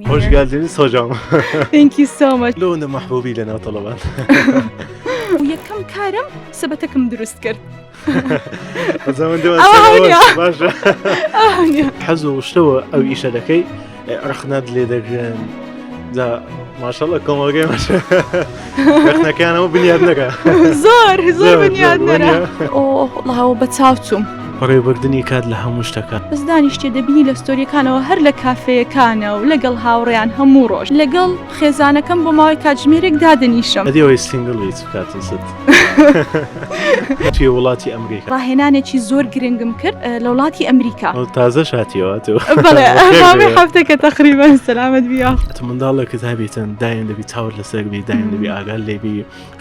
Hoş geldiniz hocam. Thank you so much. لۆ نە مەحبوبی لە ناو تەڵەبان. و یەکەم کارم سەبەتەکم دروست کرد. باشە حەز و شتەوە ئەو ئیشە دەکەی ڕخنەت لێ دەگرن جا ماشەڵە کۆمەڵگەی ڕخنەکانەوە بنیاد نەکە زۆر زۆر بنیاد نەرە ئۆڵاوە بە چاو چووم. بەڕێوەبردنی کات لە هەموو شتەکان. بەس دانیشتیە دەبینی لە ستۆریەکانەوە هەر لە کافێیەکانە و لەگەڵ هاوڕێیان هەموو ڕۆژ لەگەڵ خێزانەکەم بۆ ماوەی کاتژمێرێک دادەنیشم. ئەدی ئەوەی single ی چ بکاتن ست توێ وڵاتی ئەمریکا. ڕاهێنانێکی زۆر گرنگم کرد لە وڵاتی ئەمریکا. تازەش هاتیەوە تۆ. بەڵێ ماوەی هەفتەکە تەقریبەن سەلامەت بی یاخوا. ئەتو منداڵێکت هەبیتن دایم دەبی چاوت لەسەر بی دایم دەبی ئاگات لێ بی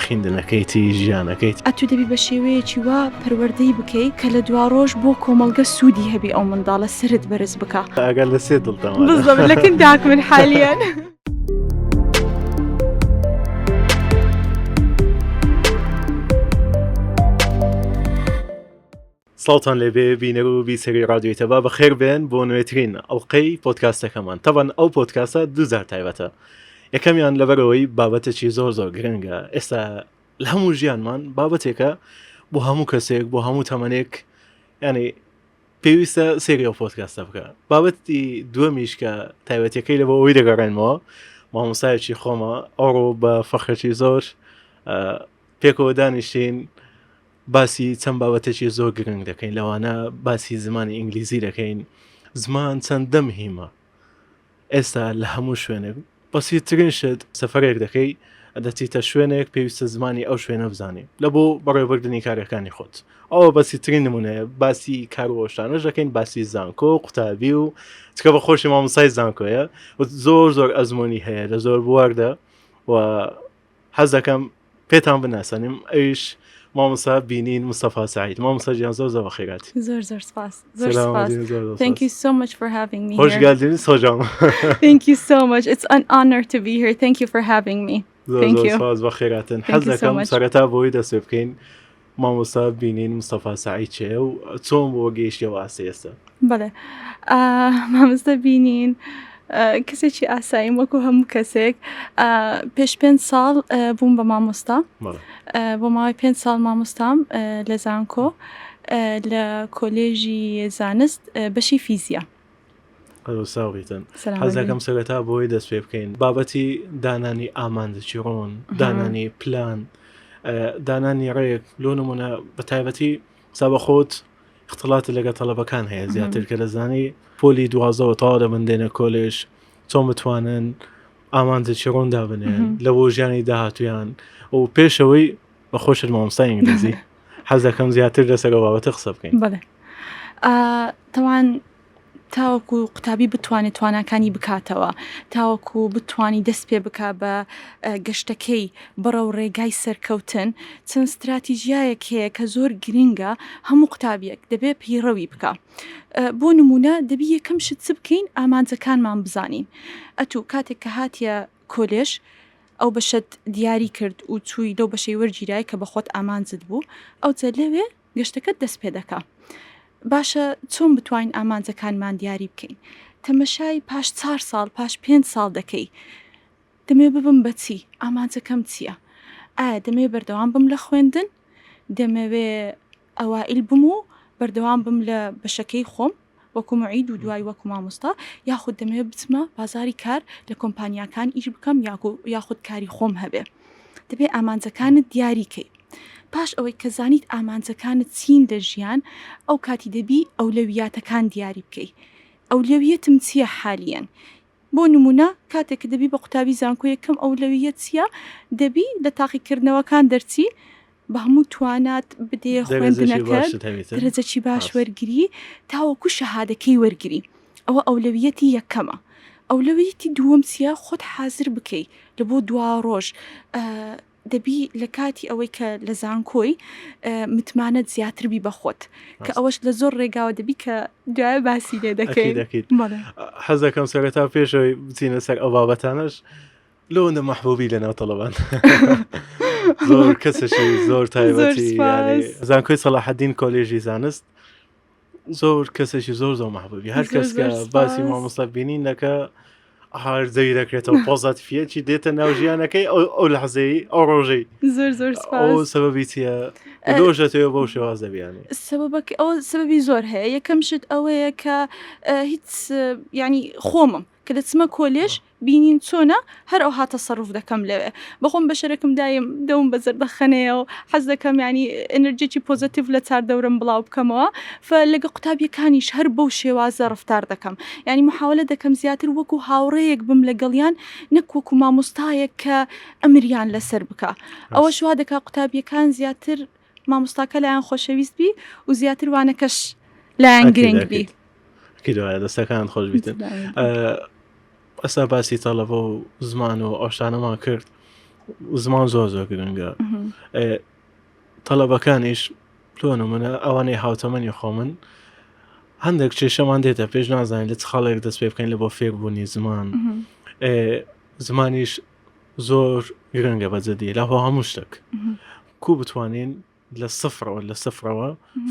خیندنەکەیتی ژیانەکەیتی. ئەتو دەبی بە شێوەیەکی وا پەروەردەی بکەی کە لە دواڕۆژ بۆ کۆمەڵگە سوودی هەبی ئەو منداڵە سەرت بەرز بکا. ئاگات لە سێ دڵتە. بالضبط لەکن داک من حالیەن. سڵاوتان لێبێ بینەر و بیسەری ڕادیۆی تەبا بەخێر بێن بۆ نوێترین ئەڵلقەی پۆدکاستەکەمان تەبەن ئەو پۆدکاستە دوو جار تایبەتە یەکەمیان لەبەرەوەی بابەتێکی زۆر زۆر گرنگە ئێستا لە هەموو ژیانمان بابەتێکە بۆ هەموو کەسێک بۆ هەموو تەمەنێک ینی پێویستە سێری ئەو پۆدکاستە بکە بابەتی دووەمیش کە تایبەتەکەی لە بۆ ئەوی دەگەڕێنمەوە مامۆسایەکی خۆمە ئەوڕۆ بە فەخرێکی زۆر پێکەوە دانیشتین باسی چەند بابەتێکی زۆر گرنگ دەکەین لەوانە باسی زمانی ئینگلیزی دەکەین زمان چەندە مهمە ئێستا لە هەموو شوێنێک بەسیترین شت سەفەرێک دەکەی دەچیتە شوێنێک پێویستە زمانی ئەو شوێنە بزانی لە بۆ بەڕێوەبردنی کارەکانی خۆت ئەوە بەسیترین نمونەیە باسی کار و شتانەش دەکەین باسی زانکۆ قوتابی و چکە بە خۆشی مامۆسای زانکۆیە زۆر زۆر ئەزمموی هەیە لە زۆر بواردا و حەز دەکەم پێتان بناسێنم ئەویش مامۆستا بینین مستەفا سعید مامۆستا گیان زۆر زۆر بەخێرهاتی زۆر زۆر سپاس زۆر سپاس Thank you so much for having me here. Hoş geldiniz hocam. Thank you so much. It's an honor to be here. Thank you for having me. Thank you. سپاس بەخێرهاتن حەز دەکەم سەرەتا بۆی دەست پێ بکەین مامۆستا بینین مستەفا سعید چێ و چۆن بۆ گەیشتەوە ئاستە ئێستا بەڵێ مامۆستا بینین کەسێکی ئاساییم وەکو هەموو کەسێک پێش پێ ساڵ بووم بە مامۆستا بۆ ماوەی پێ ساڵ مامۆستام لە زانکۆ لە کۆلێژی زانست بەشی فیزیا. ساغیتن حەزەکەم سەرەتا بۆی دەست پێ بکەین بابەتی دانانی ئامانجی ڕۆن دانانی پلان دانانی ڕێک لۆ نمونە بە تایبەتی سابەخۆت اختلاطت لەگەڵ تەڵەبەکان هەیە زیاتر کە دەزانی پۆلی دوازەوە تەواو دەبن دێنە کۆلێژ چۆن بتوانن ئامانجێکی ڕوون دابنێن لە بۆ ژیانی داهاتویان و پێشەوەی بە خۆشت مامۆستای ئینگلیزی حەز دەکەم زیاتر لەسەر ئەو بابەتە قسە بکەین. بەڵێ تەوان تاوەکو قوتابی بتوانێت تواناکانی بکاتەوە، تاوەکو بتوانی دەست پێ بکا بە گەشتەکەی بڕەو ڕێگای سەرکەوتن، چەند ستراتیژیایەک هەیە کە زۆر گرنگە هەموو قوتابیەک دەبێ پەیڕەوی بکا. بۆ نموونە دەبی یەکەم شت چ بکەین ئامانجەکانمان بزانین. ئەتوو کاتێک کە هاتیە کۆلێژ ئەو بەشەت دیاری کرد و چووی لەو بەشەی وەرگیرای کە بە خۆت ئامانجت بوو، ئەوجە لەوێ گەشتەکەت دەست پێ دەکا. باشە چۆن بتوانین ئامانجەکانمان دیاری بکەین؟ تەمەشای پاش چار ساڵ، پاش پێنج ساڵ دەکەی. دەمەوێ ببم بە چی؟ ئامانجەکەم چییە؟ ئایا دەمەوێ بەردەوام بم لە خوێندن؟ دەمەوێ ئەوائیل بم و بەردەوام بم لە بەشەکەی خۆم وەکو معید و دوای وەکو مامۆستا یاخود دەمەوێت بچمە بازاری کار لە کۆمپانیاکان ئیش بکەم یاخود کاری خۆم هەبێ دەبێ ئامانجەکانت دیاری کەی پاش ئەوەی کە زانیت ئامانجەکانت چین لە ژیان ئەو کاتی دەبی ئەولەویاتەکان دیاری بکەی ئەولەویەتم چییە حالیەن بۆ نمونە کاتێک کە دەبی بە قوتابی زانکۆ یەکەم ئەولەویەت چییە دەبی لە تاقیکردنەوەکان دەرچی بە هەموو توانات بدێ خوێندنەکەت دەرەجەکی باش وەرگری تاوەکو شەهادەکەی وەرگری ئەوە ئەولەویەتی یەکەمە ئەولەویەتی دووەم چییە خۆت حازر بکەی لە بۆ دوا ڕۆژ دەبی لە کاتی ئەوەی کە لە زانکۆی متمانەت زیاتر بی بە خۆت کە ئەوەش لە زۆر ڕێگاوە دەبی کە دوای باسی لێ دەکەین حەز دەکەم سەرەتا پێشەوەی بچینە سەر ئەو بابەتانەش لۆ مەحبوبی لە ناو تەڵەبان زۆر کەسێکی زۆر تایبەتی زانکۆی سەڵاحەدین کۆلێژی زانست زۆر کەسێکی زۆر زۆر مەحبوبی هەر کەس کە باسی مامۆستا بینین دەکە. هەر زەوی دەکرێتەوە پۆزەتیفیەکی دێتە ناو ژیانەکەی ئەو ئەو لەحزەی ئەو ڕۆژەی زۆر زۆر ئەو سپاس سەبەبی چییە لۆژەتەوە بەو شێوازە بیانی سەبەبەکە ئەوە سەبەبی زۆر هەیە یەکەم شت ئەوەیە کە ئە، هیچ ئە، یعنی خۆمم کە دەچمە کۆلێژ بینین چۆنە هەر ئەوها تەسەروف دەکەم لەوێ بەخۆم بەشەرەکم دایم دەوم بە زەردەخەنەیە و حەز دەکەم یانی ئێنرجیەکی positive لە چار دەورم بڵاو بکەمەوە فە لەگە قوتابیەکانیش هەر بەو شێوازە ڕەفتار دەکەم یانی محاوەلە دەکەم زیاتر وەکو هاوڕێیەک بم لەگەڵیان نەک وەکو مامۆستایەک کە ئەمریان لەسەر بکا ئەوەش وا دەکا قوتابیەکان زیاتر مامۆستاکە لایان خۆشەویست بی و زیاتر وانەکەش لایان گرنگ بی. ئەکید وایە دەستەکانت خۆش بیتن ئەستا باسی تەڵەبە و زمان و ئەو شتانەمان کرد زمان زۆر زۆر گرنگە تەڵەبەکانیش لۆ نمونە ئەوانەی هاوتەمەنی خۆمن هەندێک کێشەمان دێتە پێش نازانین لە چ خاڵێک دەست پێ بکەین لە بۆ فێربوونی زمان زمانیش زۆر گرنگە بە جدی لە هۆ هەموو شتێک کو بتوانین لە سفرەوە لە سفرەوە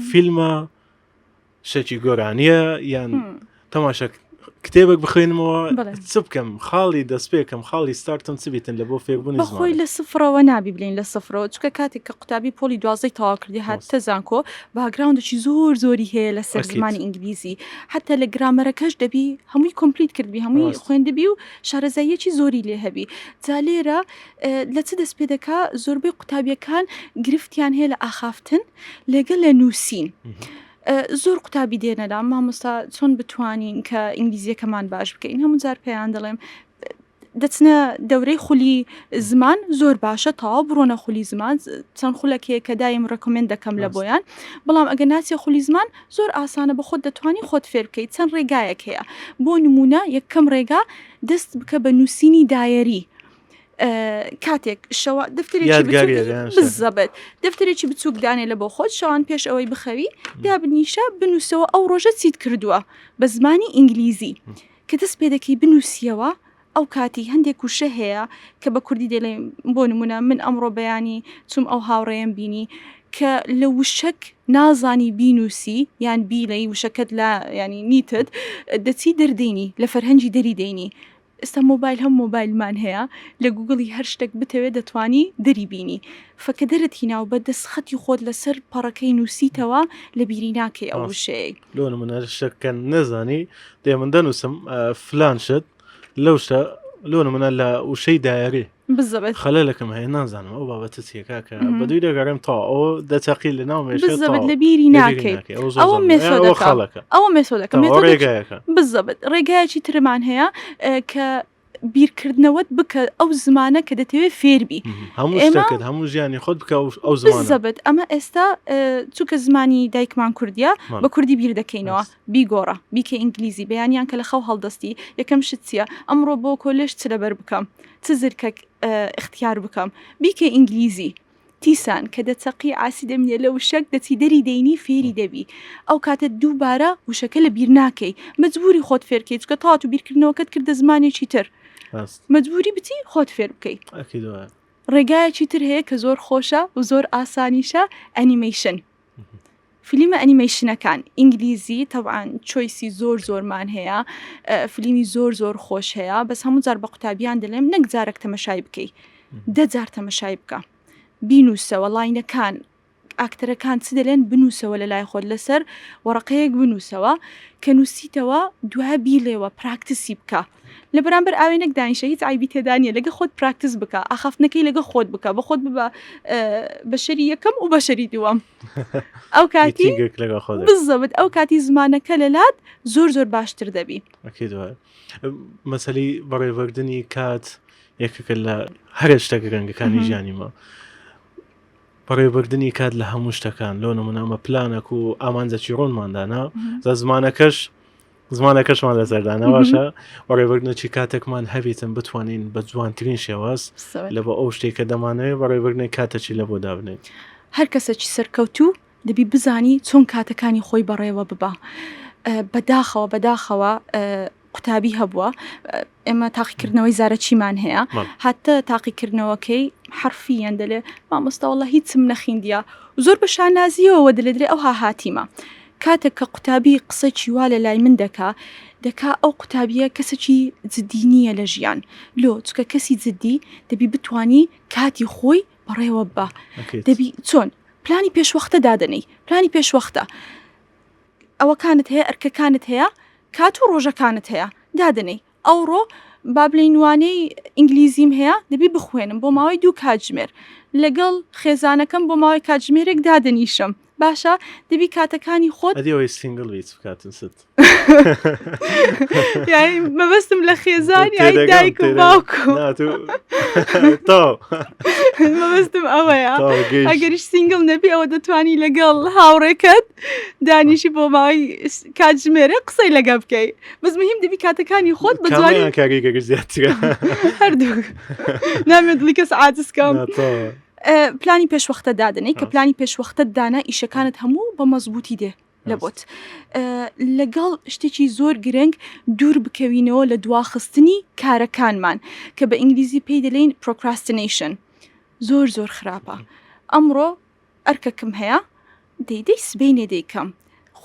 فیلمە شتێکی گۆرانیە یان تەماشا کتێبێک بخوێنمەوە چ بکەم خاڵی دەست پێکەم خاڵی ستارتم چ بیتن لە بۆ فێربوونی خۆی لە سفرەوە نابی بلین لە سفرەوە چکە کاتێک کە قوتابی پۆلی دوازدەی تەواو کردی هاتە زانکۆ background ێکی زۆر زۆری هەیە لەسەر زمانی ئینگلیزی حتا لە grammar ەکەش دەبی هەمووی complete کردبی هەمووی خوێندبی و شارەزاییەکی زۆری لێ هەبی جا لێرە لە چ دەست پێ دەکا زۆربەی قوتابیەکان گرفتیان هەیە لە ئاخافتن لەگەل لە نووسین زۆر قوتابی دێنە لام مامۆستا چۆن بتوانین کە ئینگلیزیەکەمان باش بکەین هەموو جار پێیان دەڵێم دەچنە دەورەی خولی زمان زۆر باشە تەواو بڕۆنە خولی زمان چەند خولەکەیە کە دایم recommend دەکەم لە بۆیان بەڵام ئەگە ناچێ خولی زمان زۆر ئاسانە بە خۆت دەتوانی خۆت فێر بکەیت چەند ڕێگایەک هەیە بۆ نمونە یەکەم ڕێگا دەست بکە بە نووسینی diary کاتێک شەوە دەفتەرێکی بزەبت دەفتەرێکی بچووک دانێ لە بۆ خۆت شەوان پێش ئەوەی بخەوی دابنیشە بنووسەوە ئەو ڕۆژە چیت کردووە بە زمانی ئینگلیزی کە دەست پێ دەکەی بنووسیەوە ئەو کاتی هەندێک وشە هەیە کە بە کوردی دەلێن بۆ نمونە من ئەمڕۆ بەیانی چوم ئەو هاوڕێیەم بینی کە لە وشەک نازانی بینوسی یان بیڵێی وشەکەت لە ینی نیتت دەچی دەردەینی لە فەرهەنگی دەری دەینی ئێستا مۆبایل هەم مۆبایلمان هەیە لە گوگڵی هەر شتێک بتەوێت دەتوانی دەری بینی فەکە دەرت هینا و بە دەستخەتی خۆت لەسەر پەڕەکەی نووسیتەوە لە بیری ناکەی ئەو وشەیەی. لۆ نمونە شتێک کە نەزانی دێ من دەنووسم فلان شت لەو شتە لۆ نمونە لە وشەی diary بزەبت خەلەلەکەم هەیە نازانم ئەو بابەتە چیە کاکە بە دووی دەگەڕێم تا ئەو دەچەقی لە ناو مێشکت بزەبت لە بیری ناکەیت ئەوە method ەکە ئەوە method ەکە ڕێگایەکە بزەبت ڕێگایەکی ترمان هەیە کە بیرکردنەوەت بکە ئەو زمانە کە دەتەوێت فێربی هەموو شتەکەت هەموو ژیانی خۆت بکە ئەو زمانە بزەبت ئەمە ئێستا چونکە زمانی دایکمان کوردیە بە کوردی بیر دەکەینەوە بیگۆڕە بیکە ئینگلیزی بەیانیان کە لە خەو هەڵدەستی یەکەم شت چییە ئەمڕۆ بۆ کۆلێژ چ لەبەر بکەم چ زرکەک ئیختیار بکەم بیکە ئینگلیزی تیسان کە دەچەقی عاسی دەمینێ لە وشەک دەچی دەری دەینی فێری دەبی ئەو کاتە دووبارە وشەکە لە بیر ناکەی مەجبوری خۆت فێرکەی چونکە تاوت و بیرکردنەوەکەت کردە زمانێکی تر مەجبوری بچی خۆت فێر بکەی ڕێگایەکی تر هەیە کە زۆر خۆشە و زۆر ئاسانیشە ئەنیمەیشن فلیمە ئەنیمەیشنەکان ئینگلیزی تەبعەن choice ی زۆر زۆرمان هەیە فلیمی زۆر زۆر خۆش هەیە بەس هەموو جار بە قوتابیان دەلێم نەک جارێک تەمەشای بکەی دە جار تەمەشای بکە بینوسەوە line ەکان ئاکتەرەکان چ دەلێن بنووسەوە لە لای خۆت لەسەر وەڕقەیەک بنووسەوە کە نووسیتەوە دوای بیڵێوە practice ی بکە لە بەرامبەر ئاوێنەک دانیشە هیچ عەیبی تێدا نییە لەگە خۆت practice بکە ئاخافتنەکەی لەگە خۆت بکە بە خۆت ببە بەشەری یەکەم و بەشەری دووەم ئەو کاتی بزەبت ئەو کاتی زمانەکە لەلات زۆر زۆر باشتر دەبی مەسەلی بەڕێوەبردنی کات یەکێکە لە هەرە شتە گرنگەکانی ژیانیمە بەڕێوەبردنی کات لە هەموو شتەکان لۆ نمونە ئەمە پلانەک و ئامانجەکی ڕۆنماندانا زە زمانەکەش زمانەکەشمان لەسەردانە باشە بەڕێوەبردنێکی کاتێکمان هەبیتن بتوانین بە جوانترین شێواز لە بۆ ئەو شتێک کە دەمانەوێت بەڕێوەبردنی کاتەکی لە بۆ دابنێن. هەر کەسێکی سەرکەوتوو دەبی بزانی چۆن کاتەکانی خۆی بەڕێوە ببا بەداخەوە بەداخەوە قوتابی هەبووە ئێمە تاقیکردنەوەی زارەکیمان هەیە هاتە تاقیکردنەوەکەی حرفیەن دەلێ مامۆستا وەڵا هیچم نەخیندیە زۆر بە شانازیەوە دەلێ درێ ئەوها هاتیمە کاتێک کە قوتابی قسەکی وا لە لای من دەکا. دەکا ئەو قوتابیە کەسەکی جدی نییە لە ژیان لۆ چکە کەسی جدی دەبی بتانی کاتی خۆی بەڕێوە بە دەبی چۆن پلانی پێشوەختە دادەنەی پلانی پێشوەختە ئەوەکانت هەیە ئەرکەکانت هەیە کات و ڕۆژەکانت هەیە دادەنەی ئەوڕۆ با بلین وانەی ئینگلیزیم هەیە دەبی بخوێنم بۆ ماوەی دوو کاتژمێر لەگەڵ خێزانەکەم بۆ ماوەی کاتژمێرێک دادەنیشم باشە دەبی کاتەکانی خۆت ئەدی ئەوەی single بیت بکاتن ست یانی مەبەستم لە خێزان یانی دایک و باوک مەبەستم ئەوەیە ئەگەریش single نەبی ئەوە دەتوانی لەگەڵ هاوڕێکەت دانیشی بۆ ماوەی کاتژمێرێ قسەی لەگە بکەی بەس مهم دەبی کاتەکانی خۆت بە جوانی کاریگەری زیاترە هەردوو نامێ دڵی کەس عاجز کەم پلانی پێشوەختە دادەنێی کە پلانی پێشوەختەت دانا ئیشەکانت هەموو بە مەزبووتی دێ لە بۆت لەگەڵ شتێکی زۆر گرنگ دوور بکەوینەوە لە دواخستنی کارەکانمان کە بە ئینگلیزی پێی دەلین procrastination زۆر زۆر خراپە ئەمڕۆ ئەرکەکم هەیە دەی دەی سبەینێ دەیکەم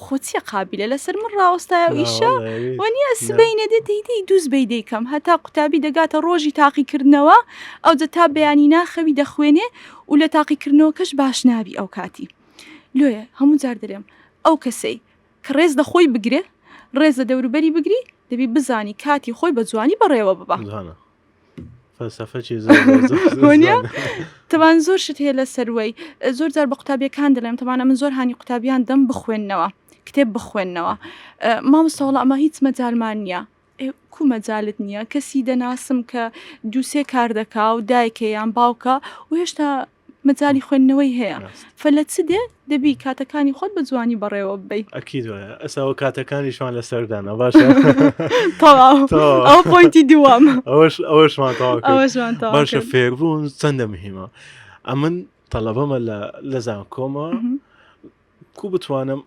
خۆ چیە قابیلە لەسەر من ڕاوەستایە و ئیشە وەنیە سبەینێ دێ دەی دەی دووسبەی دەیکەم هەتا قوتابی دەگاتە ڕۆژی تاقیکردنەوە ئەوجە تا بەیانی ناخەوی دەخوێنێ و لە تاقیکردنەوەکەش باش نابی ئەو کاتی لۆیە هەموو جار دەرێم ئەو کەسەی کە ڕێز لە خۆی بگرێ ڕێز لە دەوروبەری بگری دەبی بزانی کاتی خۆی بە جوانی بەڕێوە ببا. فەلسەفەکی زۆر زۆر زۆر زۆر وەنیە؟ جوانە. تەبان زۆر شت هەیە لە سەروەی زۆر جار بە قوتابیەکان دەڵێم تەبان ئەمن زۆر هانی قوتابیان دەم بخوێننەوە کتێب بخوێننەوە ئە، مامۆستا وەڵا ئەمە هیچ مەجالمان نییە ئێ کو مەجالت نییە کەسی دەناسم کە دووسێ کار دەکا و دایکە یان باوکە و هێشتا مەجالی خوێندنەوەی هەیە فە لە چ دێ دەبی کاتەکانی خۆت بە جوانی بەڕێوە ببەی. ئەکید وایە ئەسا ئەو کاتەکانیشمان لەسەردانە باشە تەواو ئەو point ی دووەم ئەوەش ئەوەشمان تەواو کرد. ئەوەشمان تەواو باشە فێربوون چەندە مهمە ئەمن تەڵەبەمە لە لە زانکۆمە کو بتوانم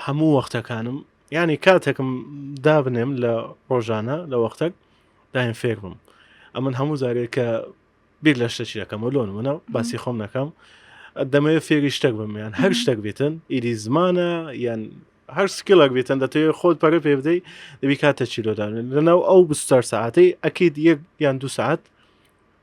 هەموو وەختەکانم ینی کاتێکم دابنێم لە ڕۆژانە لە وەختێک دایم فێر بم ئەمن هەموو جارێک کە بیر لە شتێکی دەکەمەوە لۆ نمونە باسی خۆم نەکەم دەمەوێت فێری شتێک بم یان هەر شتێک بێتن ئیدی زمانە یان هەر skill ێک بێتن دەتەوێت خۆت پەرە پێ بدەی دەبی کاتە چیلۆدان لەناو ئەو 24 ساعتەی ئەکید یەک یان دو ساعت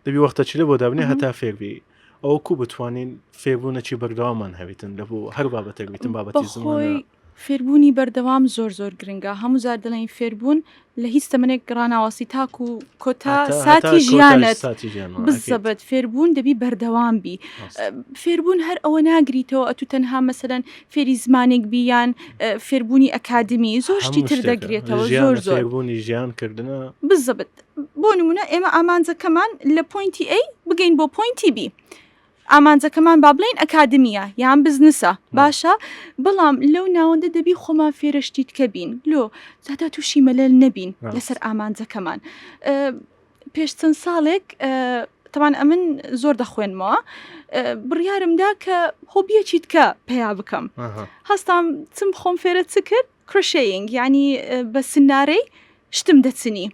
دەبی وەختە چیلە بۆ دابنێ هەتا فێربی ئەو کو بتوانین فێربوونەکی بەردەوامان هەبیتن لە بۆ هەر بابەتێک بیتن بابەتی زمانە فێربوونی بەردەوام زۆر زۆر گرنگە هەموو جار دەڵێین فێربوون لە هیچ تەمەنێک ڕاناوەستی تاکو کۆتا ساتی ژیانت بزەبت فێربوون دەبی بەردەوام بی فێربوون هەر ئەوە ناگریتەوە ئەتو تەنها مەسەلەن فێری زمانێک بی یان فێربوونی ئەکادمی زۆر شتی تر دەگرێتەوە زۆر زۆر فێربوونی ژیان کردنە بزەبت بۆ نمونە ئێمە ئامانجەکەمان لە point ی A بگەین بۆ point ی B ئامانجەکەمان با بڵێین ئەکادمییە یان بزنسە باشە بەڵام لەو ناوەندە دەبی خۆمان فێرە شتی تکە بین لۆ هەتا تووشی مەلەل نەبین لەسەر ئامانجەکەمان پێش چەند ساڵێک تەمان ئەمن زۆر دەخوێنمەوە بڕیارمدا کە hobby یەکی تکە پەیا بکەم هەستام چم خۆم فێرە چ کرد crocheting یعنی بە سنارەی شتم دەچنی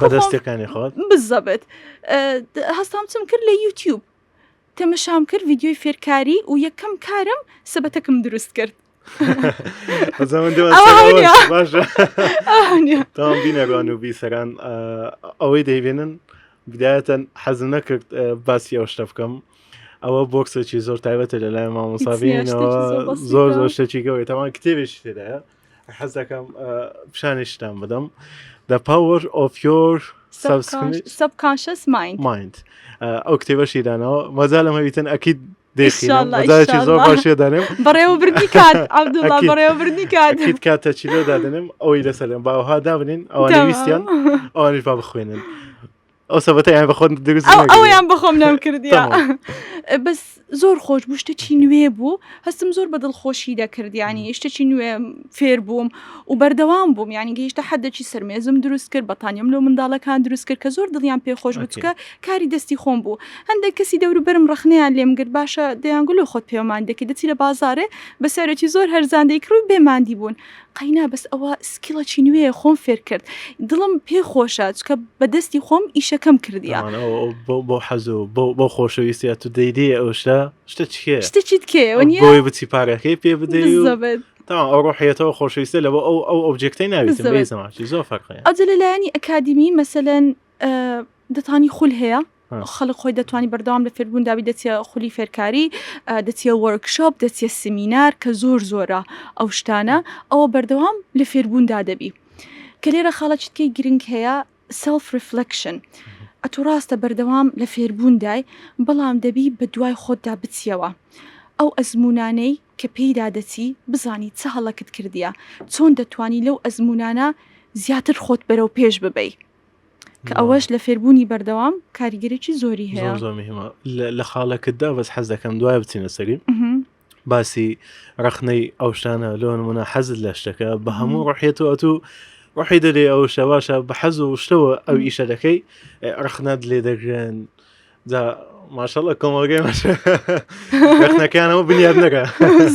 بەدەستەکانی خۆت بزەبت هەستام چم کرد لە یوتیوب تەمەشام کرد ڤیددیوی فێرکاری و یەکەم کارم سەبەتەکەم دروست کرد تاوام بینەران و بیسەران ئەوەی دەیبێنن بدایەتەن حەزم نەکرد باسی ئەو شتە بکەم ئەوە بۆکسێکی زۆر تایبەتە لە لای مامۆسابینەوە زۆر زۆر شتێکی گەورەی تەمان کتێبێکی تێدایە حەز دەکەم پیشانی شتان بدەم The Power of Your Subconscious Mind Mind ئەو کتێبەشی داناوە مەجالم هەبیتن ئەکید دەخینەوەزایکی زۆر باشێ دانێم بەڕێوەبردنی کات عەبدوڵا بەڕێوەبردنی کات ئەکید کاتە چیلۆ دادەنێم ئەوەی لەسەرم باوها دابنین ئەوانەی ویستیان ئەوانیش با بخوێنن ئەو سەبەتەیان بە خۆت دروست ئەو نەکردی. ئەویان بەخۆم نەمکردیە تەمام. بەس زۆر خۆش بوو شتێکی نوێ بوو هەستم زۆر بە دڵخۆشی دەکرد یعنی شتێکی نوێ فێر بووم و بەردەوام بووم یعنی گەیشتە حدێکی سەرمێزم دروست کرد بەتانیم لۆ منداڵەکان دروست کرد کە زۆر دڵیان پێ خۆش بوو ئەکەی. چونکە کاری دەستی خۆم بوو هەندێک کەسی دەوروبەرم ڕەخنەیان لێم گرت باشە دەیان گوت لۆ خۆت پێوەمان دەکەی دەچی لە بازارێ بە سعرێکی زۆر هەرزان دەیکڕی و بێ ماندی بوون قەینا بەس ئەوە skill ەکی نوێیە خۆم فێر کرد دڵم پێ خۆشە چکە بە دەستی خۆم ئیشەکەم کردیە. تاوان ئەو ئەو بۆ بۆ حەز و بۆ بۆ خۆشەویستیە تو دەیدەیە ئەو شتە شتە چیە شتە چیت کێ وەنیە بۆی بچی پارەکەی پێ بدەی و بالضبط. تەمام ئەو ڕۆحیەتەوە خۆشەویستە لە بۆ ئەو ئەو object ەی ناویتم بالضبط. بێ زەماچی زۆر فەرق هەیە ئەوجە لە لایەنی ئەکادیمی مەسەلەن دەتانی خول هەیە ها. خەڵک خۆی دەتوانی بەردەوام لە فێربوون دابی دەچیە خولی فێرکاری دەچیە workshop دەچیە سمینار کە زۆر زۆرە ئەو شتانە ئەوە بەردەوام لە فێربووندا دەبی کە لێرە خاڵەچیتکەی گرنگ هەیە Self reflection ئەتوو ڕاستە بەردەوام لە فێربووندای بەڵام دەبی بە دوای خۆتدا بچیەوە ئەو ئەزموونانەی کە پێیدا دەچی بزانی چ هەڵەکت کردیە چۆن دەتوانی لەو ئەزموونانە زیاتر خۆت بەرەو پێش ببەی کە ئەوەش لە فێربوونی بەردەوام کاریگەریی زۆری هەیە. زۆر زۆر مهمە لە خاڵەکتدا بەس حەز دەکەم دوای بچینە سەری. باسی ڕەخنەی ئەو شتانە لۆ نمونە حەزت لە شتەکە بە هەموو ڕحێتەوە ئەتوو ڕحی دەدەی ئەو شتە باشە بە حەز و شتەوە ئەو ئیشە دەکەی ڕەخنەت لێ دەگرن جا ماشەڵە کۆمەڵگەی ڕەخنەکانەوە بنیاد نەکە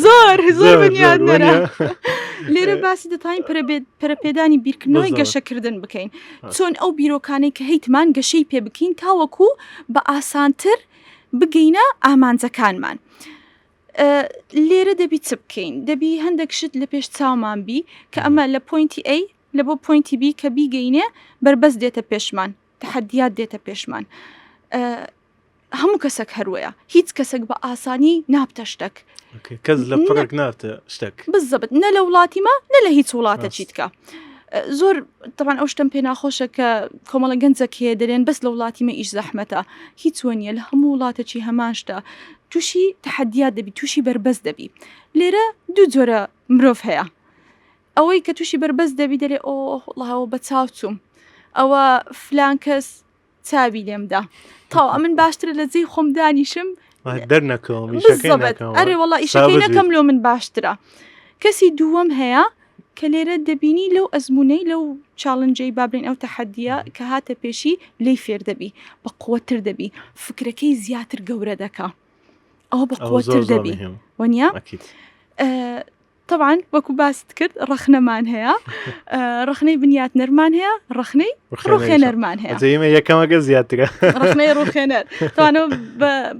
زۆر زۆر بنیاد نەرە لێرە باسی دەتوانین پەرەپێدانی بیرکردنەوەی گەشەکردن بکەین چۆن ئەو بیرۆکانەی کە هەیتمان گەشەی پێ بکەین تاوەکو بە ئاسانتر بگەینە ئامانجەکانمان. لێرە دەبی چ بکەین؟ دەبی هەندێک شت لە پێش چاومان بی کە ئەمە لە point ی A لە بۆ point ی B کە بیگەینێ بەربەست دێتە پێشمان تەحەدیات دێتە پێشمان هەموو کەسێک هەروەیە هیچ کەسێک بە ئاسانی نابتە شتێک کەس لە پڕێک نابتە شتێک بزەبت نە لە وڵاتی ما نە لە هیچ وڵاتە چیتکە. زۆر تەبعەن ئەو شتەم پێ ناخۆشە کە کۆمەڵە گەنجەک هەیە دەلێن بەس لە وڵاتی مە ئیش زەحمەتە هیچ وە نیە لە هەموو وڵاتەکی هەمان شتە تووشی تەحەدیات دەبی تووشی بەربەست دەبی لێرە دوو جۆرە مرۆڤ هەیە ئەوەی کە تووشی بەربەست دەبی دەلێ ئۆ وەڵا بە چاو چووم ئەوە فلان کەس چاوی لێم دا تاو ئەمن باشترە لە جێی خۆم دانیشم دەرنەکەوم ئەرێ وەڵا ئیشەکەی نەکەم لۆ من باشترە کەسی دووەم هەیە کە لێرە دەبینی لەو ئەزمونەی لەو challenge ەی بابلین ئەو تەحەدیە کە هاتە پێشی لی فێر دەبی بە قوتر دەبی فکرەکەی زیاتر گەورە دەکا ئەوە بە قوتر دەبی وەنیە تەبعەن وەکو باست کرد ڕەخنەمان هەیە ڕەخنەی بنیاتنەرمان هەیە ڕەخنەی ڕوخێنەرمان هەیە ئێمە یەکەمەکە زیاترە ڕەخنەی ڕوخێنەر تاانە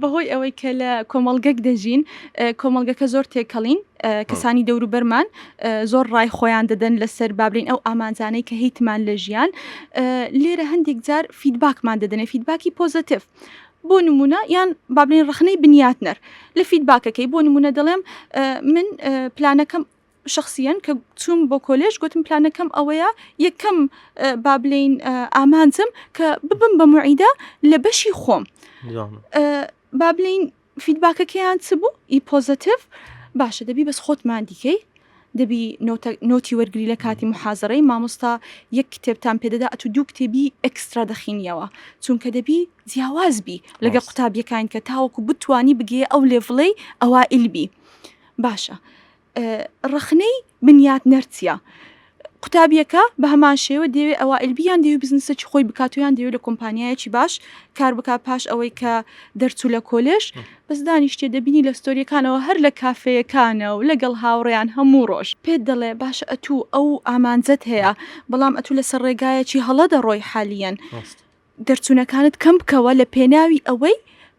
بەهۆی ئەوەی کە لە کۆمەڵگەک دەژین کۆمەڵگەکە زۆر تێکەڵین کەسانی دەوروبەرمان زۆر ڕای خۆیان دەدەن لەسەر بابلین ئەو ئامانجانەی کە هیتمان لە ژیان لێرە هەندێک جار feedback مان دەدەنێ feedback ی positive بۆ نمونە یان با بڵێین ڕەخنەی بنیاتنەر لە feedback ەکەی بۆ نمونە دەڵێم من پلانەکەم شخصیەن کە چوم بۆ کۆلێژ گوتم پلانەکەم ئەوەیە یەکەم با بلین ئامانجم کە ببم بە معیدە لە بەشی خۆم با بلین feedback ەکەیان چ بوو ئی positive باشە دەبی بەس خۆت ماندیکەی دەبی note ی وەرگری لە کاتی محازەرەی مامۆستا یەک کتێبتان پێدەدا ئەتو دوو کتێبی extra دەخینیەوە چونکە دەبی جیاواز بی لەگە قوتابیەکان کە تاوەکو بتانی بگەیە ئەو level ەی ئەوائیل بی باشە ڕەخنەی بنیاتنەر چیە؟ قوتابیەکە بە هەمان شێوە دەیەوێ ئەوائیل بی یان دەیەوێ بزنسێکی خۆی بکات و یان دەیەوێ لە کۆمپانیایەکی باش کار بکات پاش ئەوەی کە دەرچوو لە کۆلێژ بەس دانیشتێ دەبینی لە story یەکانەوە هەر لە کافێیەکانە و لەگەڵ هاوڕێیان هەموو ڕۆژ پێت دەڵێ باشە ئەتوو ئەو ئامانجەت هەیە بەڵام ئەتوو لەسەر ڕێگایەکی هەڵە دەڕۆی حالیەن دەرچوونەکانت کەم بکەوە لە پێناوی ئەوەی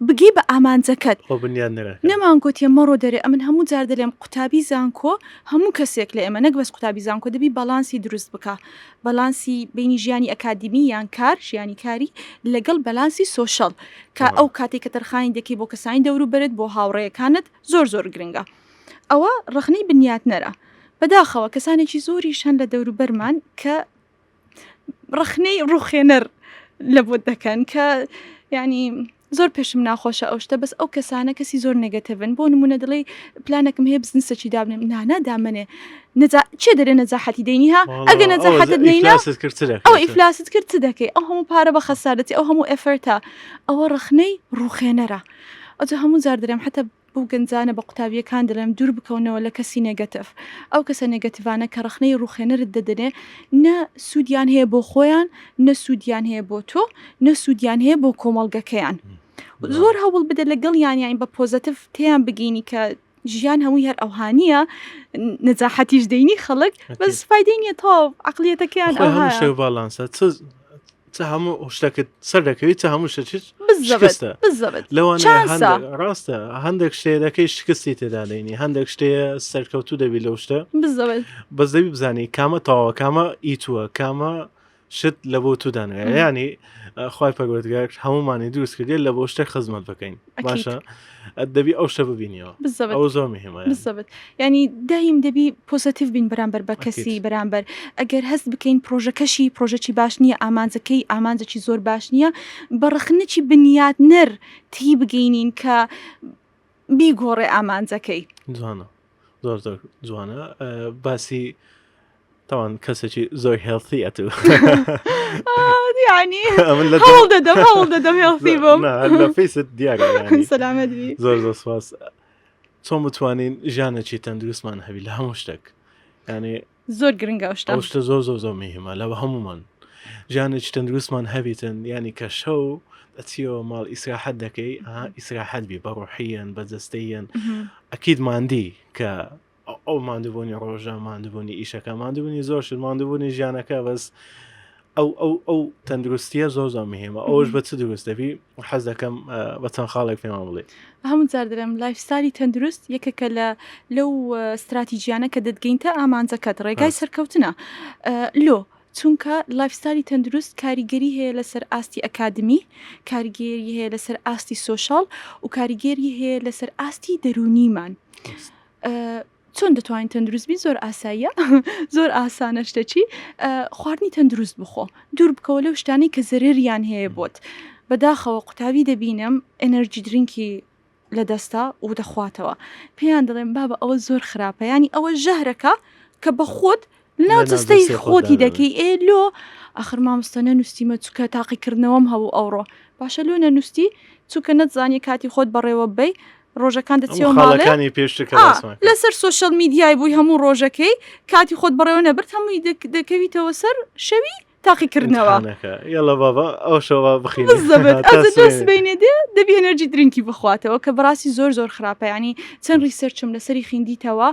بگەی بە ئامانجەکەت. خۆ بنیاد نەرەکە. نەمان گۆتیە مەڕۆ دەرێ ئەمن هەموو جار دەلێم قوتابی زانکۆ هەموو کەسێک لە ئێمە نەک بەس قوتابی زانکۆ دەبی باڵانسی دروست بکا باڵانسی بینی ژیانی ئەکادیمی یان کار ژیانی کاری لەگەڵ باڵانسی social کە ئەو کاتێک کە تەرخانی دەکەی بۆ کەسانی دەوروبەرت بۆ هاوڕێیەکانت زۆر زۆر گرنگە ئەوە ڕەخنەی بنیاتنەرە بەداخەوە کەسانێکی زۆریش هەن لە دەوروبەرمان کە ڕەخنەی ڕوخێنەر لە بۆت دەکەن کە یعنی زۆر پێشم ناخۆشە ئەو شتە بەس ئەو کەسانە کەسی زۆر negative ن بۆ نمونە دەڵێی پلانێکم هەیە بزنسێکی دابنێم نانا دامەنێ نەجا چێ دەرێ نەجاحەتی دەینی ها ئەگە نەجاحەتت نەینا ئەو ئیفلاست کرد چ دەکەی ئەو هەموو پارە بە خەسارەتی ئەو هەموو effort ە ئەوە ڕەخنەی ڕوخێنەرە ئەوجا هەموو جار دەرێم حتا بەو گەنجانە بە قوتابیەکان دەڵێم دوور بکەونەوە لە کەسی negative ئەو کەسە negative انە کە ڕەخنەی ڕوخێنەرت دەدەنێ نە سوودیان هەیە بۆ خۆیان نە سوودیان هەیە بۆ تۆ نە سوودیان هەیە بۆ کۆمەڵگەکەیان زۆر هەوڵ بدە لەگەڵیان یان بە positive تێیان بگەینی کە ژیان هەمووی هەر ئەوها نییە نەجاحەتیش دەینی خەڵک بەس فایدەی نییە تەواو عەقڵیەتەکەیان ئەوها باڵانسە چ هەموو شتەکەت سەر دەکەویت چ هەموو شتێکت بالضبط شکستە بالضبط لەوانەیە چانسە. هەندێک ڕاستە هەندێک شتێ دەکەی شکستی تێدا دەینی هەندێک شتێ سەرکەوتوو دەبی لەو شتە بالضبط بەس دەبی بزانی کامە تەواوە کامە ئی تووە کامە شت لە بۆ تو دانرا یانی خوای پەروەردگار هەمومانی دروست کردێت لە بۆ شتێک خزمەت بکەین باشە دەبی ئەو شتە ببینیەوە ئەو زۆر مهمە بالضبط ینی دایم دەبی positive بین بەرامبەر بە کەسی بەرامبەر ئەگەر هەست بکەین پرۆژەکەشی پرۆژەکی باش نییە ئامانجەکەی ئامانجێکی زۆر باش نییە بە ڕخنەکی بنیات نەر تی بگەینین کە بیگۆڕێ ئامانجەکەی. جوانە زۆر زۆر جوانە باسی تاوان کەسێکی زۆر healthy ئەتو ینی هەوڵ دەدەم هەوڵ دەدەم healthy بم لە فیست دیارە سەلامەت بی زۆر زۆر سپاس چۆن بتوانین ژیانێکی تەندروستمان هەبی لە هەموو شتێک ینی زۆر گرنگە ئەو شتە. ئەو شتە زۆر زۆر زۆر مهمە لە هەموومان ژیانێکی تەندروستمان هەبیتن ینی کە شەو ئەچیەوە ماڵ ئیسراحەت دەکەی ئیسراحەت بی بە ڕۆحیەن بە جەستەیەن ئەکید ماندی کە ئەو ماندووبوونی ڕۆژە ماندووبوونی ئیشەکە ماندووبوونی زۆر شت ماندووبوونی ژیانەکە بەس ئەو ئەو ئەو تەندروستیە زۆر زۆر مهمە ئەوش بە چ دروست دەبی حەز دەکەم بە چەند خاڵێک پێمان بڵێ هەموو جار دەڵێم lifestyle ی تەندروست یەکێکە لە لەو ستراتیجیانە کە دەتگەینتە ئامانجەکەت ڕێگای سەرکەوتنە لۆ چونکە lifestyle ی تەندروست کاریگەری هەیە لەسەر ئاستی ئەکادمی کاریگەری هەیە لەسەر ئاستی social و کاریگەری هەیە لەسەر ئاستی دەرونیمان چۆن دەتوانین تەندروست بین زۆر ئاساییە زۆر ئاسانە شتەکی خواردنی تەندروست بخۆ دوور بکەوە لەو شتانەی کە زەرەریان هەیە بۆت بەداخەوە قوتابی دەبینم energy drink ی لە دەستە و دەخواتەوە پێیان دەڵێم بابە ئەوە زۆر خراپە ینی ئەوە ژەهرەکە کە بە خۆت لەناو جەستەی خۆتی دەکەی ئێ لۆ ئەخر مامۆستا نەنووسیمە چکە تاقیکردنەوەم هەبوو ئەوڕۆ باشە لۆ نەنووستی چونکە نەتزانی کاتی خۆت بەڕێوە بەی ڕۆژەکان دەچیەوە ماڵەکانی پێشتر کە باسمان کرد. لەسەر social media ی بووی هەموو ڕۆژەکەی کاتی خۆت بەڕێوە نەبرد هەمووی دەکەویتەوە سەر شەوی تاقیکردنەوە. ئیمتحانەکە یەڵا بابا ئەو شەوە بخینی بالضبط ئەزە تۆ سبەینێ دێ دەبی energy drink ی بخواتەوە کە بەڕاستی زۆر زۆر خراپە ینی چەند research م لەسەری خیندیتەوە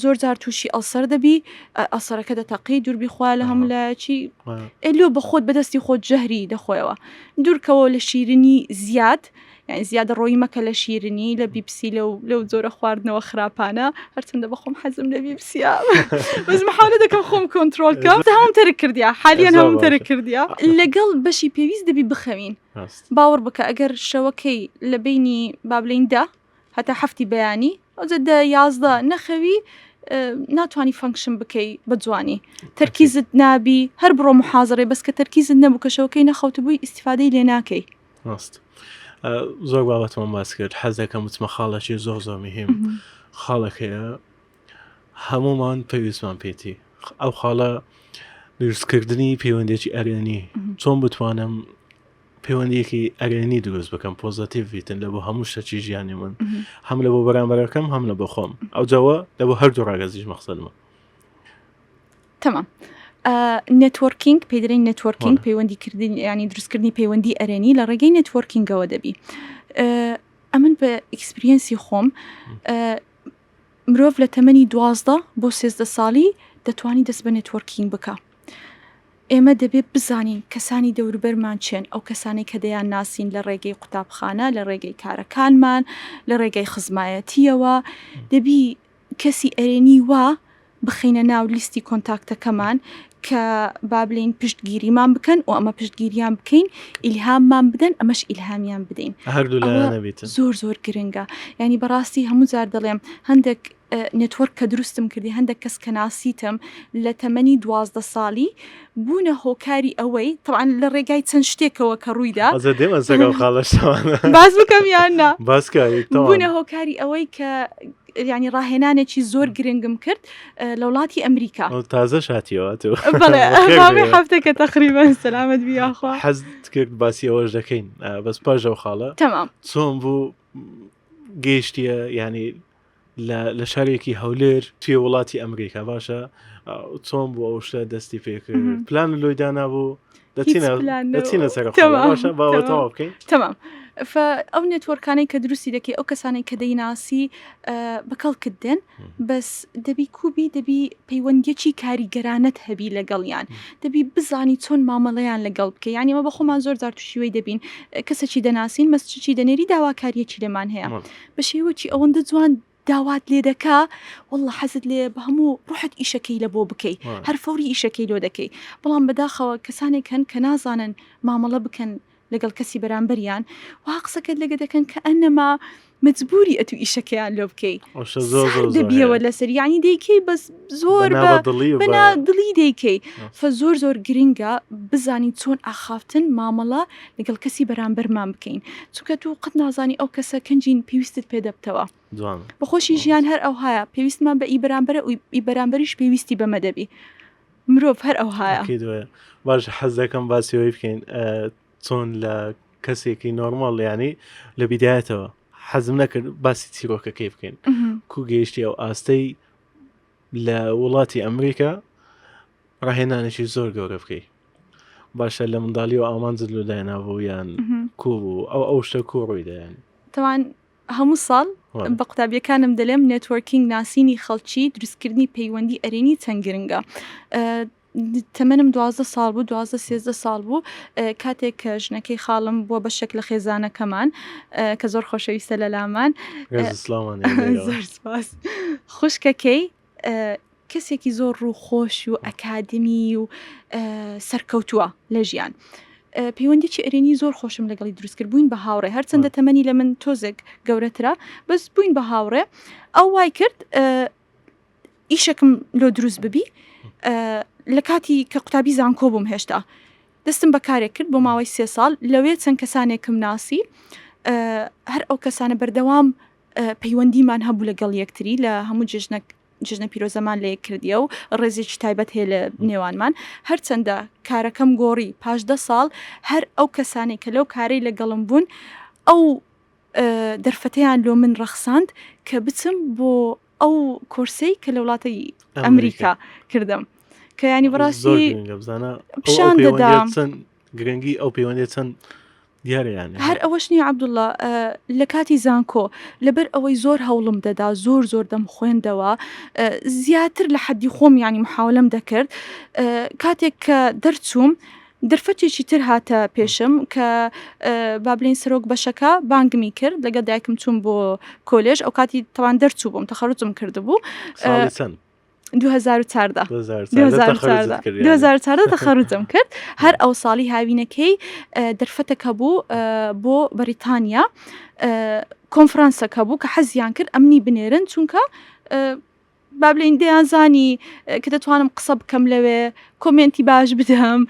زۆر جار تووشی ulcer دەبی ulcer ەکە دەتەقی دووربی خوا لە هەموو لایەکی ئێ لۆ بە خۆت بەدەستی خۆت ژەهری دەخۆیەوە دوورکەوە لە شیرنی زیاد یانی زیادە ڕۆیی مەکە لە شیرنی لە بیپسی لەو لەو جۆرە خواردنەوە خراپانە هەرچەندە بەخۆم حەزم لە بیپسیە بەس محاولە دەکەم خۆم کۆنترۆل کەم هەمووم تەرک کردیا حالیان هەمووم تەرک کردیا لەگەڵ بەشی پێویست دەبی بخەوین باوەڕ بکە ئەگەر شەوەکەی لە بینی با بلین دە هەتا هەفتی بەیانی ئەوجە دە 11 نەخەوی ناتوانانی function بکەی بە جوانی تەرکیزت نابی هەر بڕۆ محازڕێ بەس کە تەرکیزت نەبوو کە شەوەکەی نەخەوتبووی ئیسیفادەی لێ ناکەی ڕاست زۆر بابەتمان باس کرد حەز دەکەم بچمە خاڵێکی زۆر زۆر مهم خاڵەکەیە هەمومان پێویستمان پێێتی ئەو خاڵە دروستکردنی پەیوەندێکی ئەرێنی چۆن بتوانم پەیوەندیەکی ئەرێنی دروست بکەم positive بیتن لە بۆ هەموو شتەکی ژیانی من هەم لە بۆ بەرامبەرەکەم هەم لە بۆ خۆم ئەو جەوە لە بۆ هەردوو ڕاگەزیش مەخسەدمە تەمام networking پێی دەرێن networking پەیوەندی کردن ینی دروستکردنی پەیوەندی ئەرێنی لە ڕێگەی networking ەوە دەبی ئەمن بە experience ی خۆم مرۆڤ لە تەمەنی دوازدە بۆ سێزدە ساڵی دەتوانی دەست بە networking بکە ئێمە دەبێت بزانین کەسانی دەوروبەرمان چێن ئەو کەسانی کە دەیان ناسین لە ڕێگەی قوتابخانە لە ڕێگەی کارەکانمان لە ڕێگەی خزمایەتیەوە دەبی کەسی ئەرێنی وا بخەینە ناو لیستی contact ەکەمان کە با بلین پشتگیریمان بکەن و ئەمە پشتگیریان بکەین ئیلهاممان بدەن ئەمەش ئیلهامیان بدەین زۆر زۆر گرنگە ینی بەڕاستی هەموو جار دەڵێم هەندێک network کە دروستم کردی هەندێک کەس کە ناسیتم لە تەمەنی دوازدە ساڵی بوونە هۆکاری ئەوەی تەوان لە ڕێگای چەند شتێکەوە کە ڕوویدا باس بکەم یان نا بوونە هۆکاری ئەوەی کە یانی ڕاهێنانێکی زۆر گرنگم کرد لە وڵاتی ئەمریکا تازە شاتیەوە هەفتەکە تقریبا سەلامت بیاخوا حەز کرد باسی ئەوەش دەکەین بەس پاش ئەو خاڵە تەمام چۆن بوو گەیشتیە ینی لە شارێکی هەولێر توێ وڵاتی ئەمریکا باشە چۆن بوو ئەو شتە دەستی پێکرد پلان لۆی دانابوو دەچینە دەچینە سەر باشە باوە تەواو بکەین تەمام. فە ئەو network انەی کە دروستی دەکەی ئەو کەسانەی کە دەیناسی بە کەڵکت دێن بەس دەبی کوبی دەبی پەیوەندیەکی کاریگەرانەت هەبی لەگەڵیان دەبی بزانی چۆن مامەڵەیان لەگەڵ بکەی یانی ئەمە بە خۆمان زۆر جار تووشی دەبین کەسێکی دەناسین message ی دەنێری داواکاریەکی لێمان هەیە بە شێوەکی ئەوەندە جوان داوات لێ دەکا واللە حەزت لێ بە هەموو ڕوحت ئیشەکەی لە بۆ بکەی هەر فەوری ئیشەکەی لۆ دەکەی بەڵام بەداخەوە کەسانێک هەن کە نازانن مامەڵە بکەن لەگەڵ کەسی بەرامبەریان وا قسەکەت لەگە دەکەن کە ئەنەما مەجبوری ئەتو ئیشەکەیان لۆ بکەی دەبیەوە لەسەر یعنی دەیکەی بەس زۆر بەنا دڵی دەیکەی فە زۆر زۆر گرنگە بزانین چۆن ئاخافتن مامەڵە لەگەڵ کەسی بەرامبەرمان بکەین چونکە تو قەت نازانی ئەو کەسە کەنجین پێویستت پێ دەبتەوە بەخۆشی ژیان هەر ئەوهایە پێویستمان بە ئی بەرامبەرە ئی بەرامبەریش پێویستی بەمە دەبی مرۆڤ هەر ئەوهایە باش حەز دەکەم باسی ئەوەی بکەین چۆن لە کەسێکی نۆرماڵ ینی لە بیدایەتەوە حەزم نەکرد باسی چیرۆکەکەی بکەین کو گەیشتی ئەو ئاستەی لە وڵاتی ئەمریکا ڕاهێنانێکی زۆر گەورە بکەی باشە لە منداڵی و ئامانجت لە داینا بوو یان کو بوو ئەو ئەو شتە کو ڕووی دەیان تەوان هەموو ساڵ بە قوتابیەکانم دەلێم networking ناسینی خەڵکی دروستکردنی پەیوەندی ئەرێنی چەند گرنگە. تەمەنم 12 ساڵ بوو 12 سێزدە ساڵ بوو کاتێک کە ژنەکەی خاڵم بووە بەشێک لە خێزانەکەمان کە زۆر خۆشەویستە لە لامان خوشکەکەی کەسێکی زۆر ڕووخۆش و ئەکادمی و سەرکەوتووە لە ژیان. پەیوەندیی ئەرێنی زۆر خۆشم لەگەڵی دروست کرد بووین بە هاوڕێ هەرچەندە تەمەنی لە من تۆزێک گەورەترە بەس بووین بە هاوڕێ ئەو وای کرد ئیشێکم لۆ دروست ببی لە کاتی کە قوتابی زانکۆ بووم هێشتا دەستم بە کارێک کرد بۆ ماوەی سێ ساڵ لەوێ چەند کەسانێکم ناسی هەر ئەو کەسانە بەردەوام پەیوەندیمان هەبوو لەگەڵ یەکتری لە هەموو جێژنە جژنە پیرۆزەمان لە یەک کردیە و ڕێزێکی تایبەت هەیە لە نێوانمان هەرچەندە کارەکەم گۆڕی پاش دە ساڵ هەر ئەو کەسانەی کە لەو کارەی لەگەڵم بوون ئەو دەرفەتەیان لۆ من ڕەخساند کە بچم بۆ ئەو کۆرسەی کە لە وڵاتی ئەمریکا کردم کە ینی بەڕاستی پیشان دەدا گرنگی ئەو پەیوەندی چەند دیارە یان هەر ئەوەش نییە عەبدوڵڵا لە کاتی زانکۆ لەبەر ئەوەی زۆر هەوڵم دەدا زۆر زۆر دەم خوێندەوە زیاتر لە حەدی خۆم ینی محاولەم دەکرد کاتێک کە دەرچووم دەرفەتێکی تر هاتە پێشم کە با بلین سەرۆک بەشەکە بانگمی کرد لەگەڵ دایکم چوون بۆ کۆلێژ ئەو کاتی تەوان دەرچوو بووم تەخەرجم کردبوو 2014 2014 تەخەرجم کرد هەر ئەو ساڵی هاوینەکەی دەرفەتەکە بوو بۆ بەریتانیا کۆنفرانسەکە بوو کە حەزیان کرد ئەمنی بنێرن چونکە با بلین دەیانزانی کە دەتوانم قسە بکەم لەوێ comment ی باش بدەم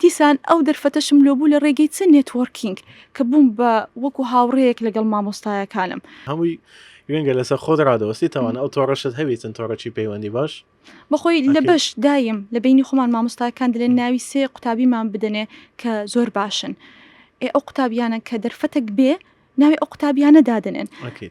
دیسان ئەو دەرفەتەشم لۆ بوو لە ڕێگەی چ networking کە بووم بە وەکو هاوڕێیەک لەگەڵ مامۆستایەکانم. هەمووی گرنگە لەسەر خۆت ڕادەوەستی تاوان ئەو تۆڕەشت هەبیتن تۆڕەکی پەیوەندی باش. بەخۆی لە بەش دایم لە بەینی خۆمان مامۆستاکان دەلێن ناوی سێ قوتابیمان بدەنێ کە زۆر باشن ئێ ئەو قوتابیانە کە دەرفەتەک بێ ناوی ئەو قوتابیانە دادەنێن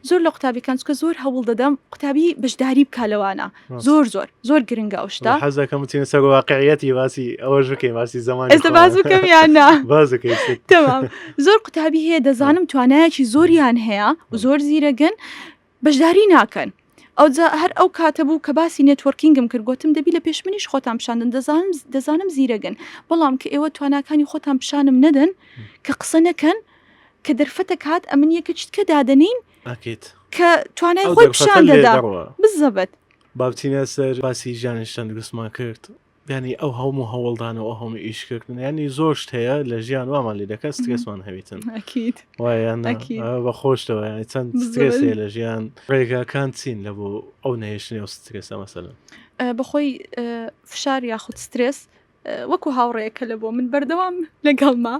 زۆر لە قوتابیەکان چکە زۆر هەوڵ دەدەم قوتابی بەشداری بکە لەوانە زۆر زۆر زۆر گرنگە ئەو شتە حەزەکەم بچینە سەر واقعیەتی باسی ئەوەش بکەین باسی زەمان ئێستا باز بکەم یان نا باز تەمام زۆر قوتابی هەیە دەزانم توانایەکی زۆریان هەیە و زۆر زیرەگن بەشداری ناکەن ئەوجا هەر ئەو کاتە بوو کە باسی networking م کرد گۆتم دەبی لە پێش منیش خۆتان پیشاندن دەزانم دەزانم زیرەگن بەڵام کە ئێوە تواناکانی خۆتان پیشانم نەدەن کە قسە نەکەن کە دەرفەتەک هات ئەمن یەکە چیتکە دادەنین ئەکیت کە توانای خۆی پیشان دەدا بزەبت. با بچینە سەر باسی ژیانیش تەندروستمان کرد یانی ئەو هەموو هەوڵدان و ئەو هەموو ئیشکردن ینی زۆر شت هەیە لە ژیان وامان لێ دەکات سترێسمان هەبیتن ئەکید وایان بە خۆشتەوە ینی چەند سترێس هەیە لە ژیان ڕێگاکان چین لە بۆ ئەو نەهێشتنی ئەو سترێسە مەسەلەن بەخۆی فشار یاخود سترێس وەکو هاوڕێیەکە لە بۆ من بەردەوام لەگەڵما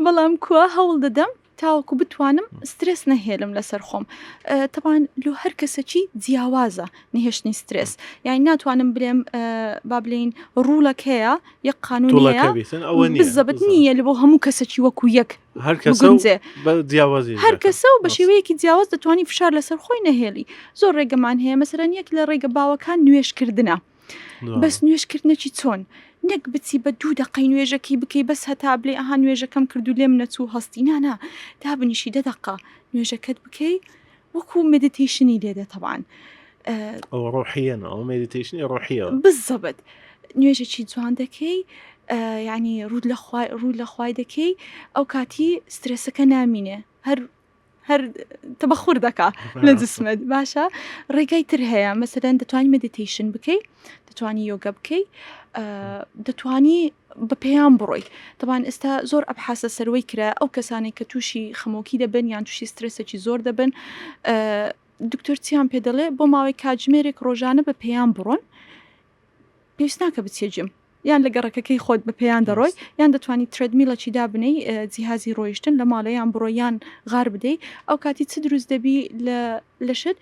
بەڵام کوا هەوڵ دەدەم تاوەکو بتوانم سترێس نەهێلم لەسەر خۆم تەبان لۆ هەر کەسەکی جیاوازە نهێشتنی سترێس یانی ناتوانم بلێم با بلین rule ەک هەیە یەک قانون هەیە بزەبت نییە لە بۆ هەموو کەسەکی وەکو یەک هەر کەسە هەر کەسە و بە شێوەیەکی جیاواز دەتوانانی فشار لەسەر خۆی نەهێڵی زۆر ڕێگەمان هەیە مەسەرەن یەک لە ڕێگە باوەکان نوێشکردنە. بەس نوێژکردنەکی چۆن؟ نەک بچی بە دوو دەقەی نوێژەکەی بکەی بەس هەتا بلێ ئەها نوێژەکەم کرد و لێم نەچوو هەستی نا نا دابنیشی دە دەقە نوێژەکەت بکەی وەکو meditation ی لێ دێ تەبعەن. ئەوە ڕۆحیەن ئەوە meditation ی ڕۆحیەوە. بالضبط نوێژێکی جوان دەکەی یعنی ڕوو لە خوای ڕوو لە خوای دەکەی ئەو کاتی سترێسەکە نامینێ هەر هەر تەبەخور دەکا لە جسمت باشە ڕێگای تر هەیە مەسەلەن دەتوانی meditation بکەی دەتوانی یۆگە بکەی دەتوانی بە پێیان بڕۆی تەبان ئێستا زۆر ئەبحاسە سەروەی کرا ئەو کەسانێک کە تووشی خەمۆکی دەبن یان تووشی سترێسێکی زۆر دەبن دکتۆر چیان پێ دەڵێ بۆ ماوەی کاتژمێرێک ڕۆژانە بە پێیان بڕۆن پێویست ناکە بچیە gym یان لە گەڕەکەکەی خۆت بە پێیان دەڕۆی یان دەتوانی treadmill ەکی دابنێی جیهازی ڕۆیشتن لە ماڵێ یان بڕۆ یان غار بدەی ئەو کاتی چ دروست دەبی لە لەشت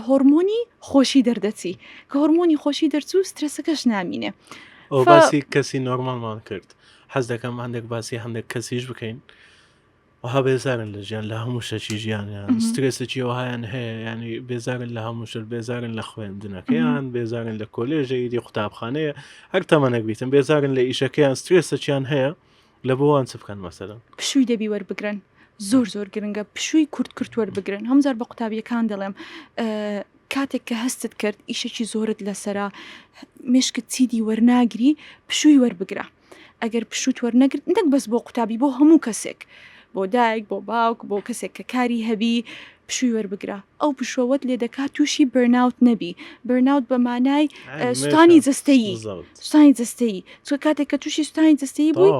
هۆرمۆنی خۆشی دەردەچی کە هۆرمۆنی خۆشی دەرچوو سترێسەکەش نامینێ ئەو باسی کەسی نۆرمالمان کرد حەز دەکەم هەندێک باسی هەندێک کەسیش بکەین وەها بێزارن لە ژیان لە هەموو شتێکی ژیانیان سترێسێکی وەهایان هەیە ینی بێزارن لە هەموو شت بێزارن لە خوێندنەکەیان بێزارن لە کۆلێژە ئیدی قوتابخانەیە هەر تەمەنێک بیتن بێزارن لە ئیشەکەیان سترێسەکیان هەیە لە بۆوان چ بکەن مەسەلەن پشووی دەبی وەربگرن زۆر زۆر گرنگە پشووی کورت کورت وەربگرن هەموو جار بە قوتابیەکان دەڵێم کاتێک کە هەستت کرد ئیشێکی زۆرت لەسرە مشکت چیدی وەرناگری پشووی وەربگرە ئەگەر پشووت وەرنەگرت نەک بەس بۆ قوتابی بۆ هەموو کەسێک بۆ دایک بۆ باوک بۆ کەسێک کە کاری هەبی پشووی وەربگرە ئەو پشووەت لێ دەکات تووشی burnout نەبی burnout بە مانای سوتانی جەستەیی سوتانی جەستەیی چونکە کاتێک کە تووشی سوتانی جەستەیی بووی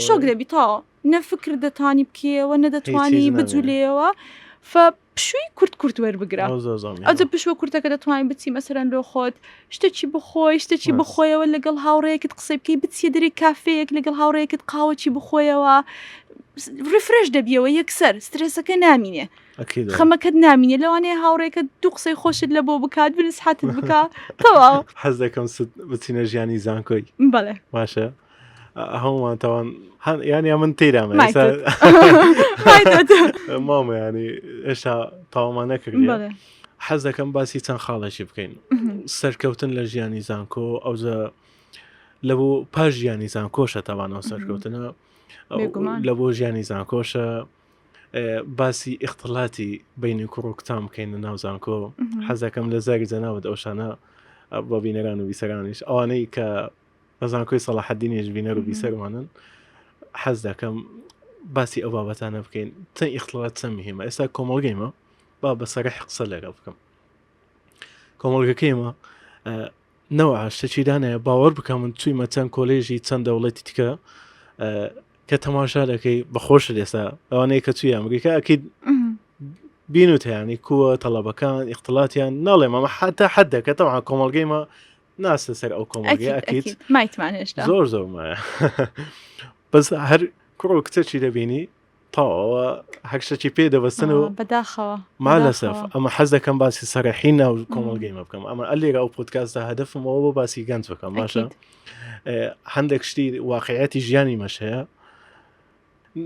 شۆک دەبی تەواو نە فکر دەتوانی بکەیەوە نە دەتوانی بجولێیەوە فە پشووی کورت کورت وەربگرە ئەجە پشوە کورتەکە دەتوانین بچی مەسەرەن لۆ خۆت شتێکی بخۆی شتێکی بخۆیەوە لەگەڵ هاوڕێیەکت قسەی بکەی بچیە دەرێ کافەیەک لەگەڵ هاوڕێیەکت قاوەچی بخۆیەوە refresh دەبیەوە یەکسەر سترێسەکە نامینێ خەمەکەت نامینێ لەوانەیە هاوڕێکە دوو قسەی خۆشت لە بۆ بکات بنسحاتت بکە تەواو حەز دەکەم بچینە ژیانی زانکۆی بەڵێ باشە هەموومان تاوان یانی من تێرامە مامە ینی ئێشتا تاوامان نەکرد حەز دەکەم باسی چەند خاڵێکی بکەین سەرکەوتن لە ژیانی زانکۆ ئەوجا لە بۆ پاش ژیانی زانکۆشە تاوانەوە سەرکەوتنە لە بۆ ژیانی زانکۆشە باسی ئیختڵاتی بینی کوڕ و کچان بکەین لە ناو زانکۆ حەزەکەم لە زاری جەناوت ئەوشانە بۆ بینەران و بیسەرانیش ئەوانەی کە لە زانکۆی سەڵاحەدینیش بینەر و بیسەرمانن حەز دەکەم باسی ئەو بابەتانە بکەین چەند ئیختڵات چەند مهمە ئێستا کۆمەڵگەیمە با بە سەرح قسە لەگەڵ بکەم کۆمەڵگەکەیمە نەوە شتێکی دانایە باوەڕ بکە من چوویمە چەند کۆلێژی چەند دەوڵەتی تکە کە تەماشا دەکەی بەخۆش ئێستا ئەوانەیە کە چووی ئەمریکا ئەکید بینوتیانی کووە تەڵەبەکان ئیختڵاتیان ناڵێم ئەمە حتا حد دەکە تەوان کۆمەڵگەیمە ناسە سەر ئەو کۆمەڵگەیە ئەکید مایتمان هێشتا زۆر زۆر مایە بەس هەر کوڕ و کچێکی دەبینی تەواوە هەر شتێکی پێ دەبەستن و بەداخەوە ما لەسەف ئەمە حەز دەکەم باسی سەرحی ناو کۆمەڵگەی مە بکەم ئەمە ئەلێرە ئەو پۆدکاستە هەدفم ئەوە بۆ باسی گەنج بکەم باشە هەندێک شتی واقعەتی ژیانی مەش هەیە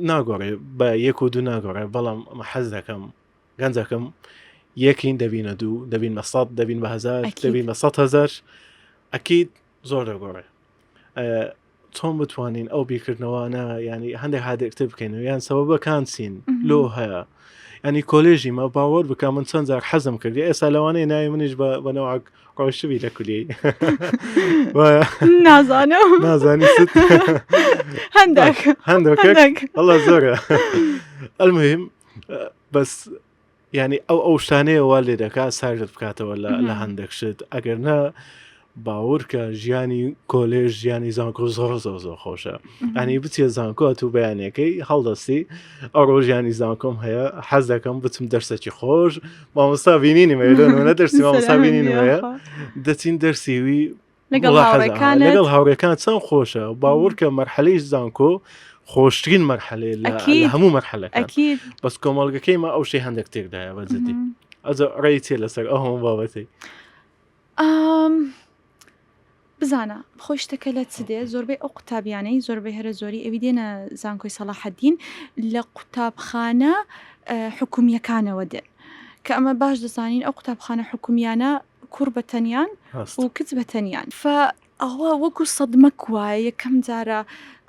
ناگۆڕێ بە یەک و دوو ناگۆڕێ بەڵام ئەمە حەز دەکەم گەنجەکەم یەکین دەبینە دوو دەبین بە سەد دەبین بە هزار دەبین بە سە هزار ئەکید زۆر دەگۆڕێ چۆن بتوانین ئەو بیرکردنەوانە ینی هەندێک هادێکتر بکەینەوە یان سەبەبەکان چین لۆ هەیە ینی کۆلێژی مە باوەڕ بکە من چەند جار حەزم کردی ئێستا لەوانەیە ناوی منیش بە نەوەک ڕۆشتبی لە کولی نازانم نازانی هەندێک هەندێک ئەڵە زۆرە المهم بەس یانی ئەو ئەو شتانەیە وا لێ دەکا ساردت بکاتەوە لە هەندێک شت ئەگەر نا باوەڕکە ژیانی کۆلێژ ژیانی زانکۆ زۆر زۆر زۆر خۆشە ئەنی بچێ زانکۆ تو بەیانەکەی هەڵدەستی ئەو ڕۆژیانی زانکۆم هەیە حەز دەکەم بچم دەرسێکی خۆش مامۆستا بینینی مەیە لۆ دەرسی مامۆستا بینینی هەیە دەچین دەرسیوی لەگەڵ هاوڕێکان لەگەڵ هاوڕێکان چەند خۆشە باوەڕکە مەرحەلەی زانکۆ خۆشترین مەرحەلەیە لە هەموو مەرحەلەکان بەس کۆمەڵگەکەی ما ئەو شەی هەندێک تێکدایە بە جدی ئەجە ڕێی چێ لەسەر ئەو هەموو بابەتەی بزانە خۆی شتەکە لە چ دێ زۆربەی ئەو قوتابیانەی زۆربەی هەرە زۆری ئەوی دێنە زانکۆی سەڵاحەدین لە قوتابخانە حکومیەکانەوە دێن کە ئەمە باش دەزانین ئەو قوتابخانە حکومیانە. کوڕ بە تەنیان و کچ بە تەنیان. فە ئەوە وەکو سەدمەک وایە یەکەم جارە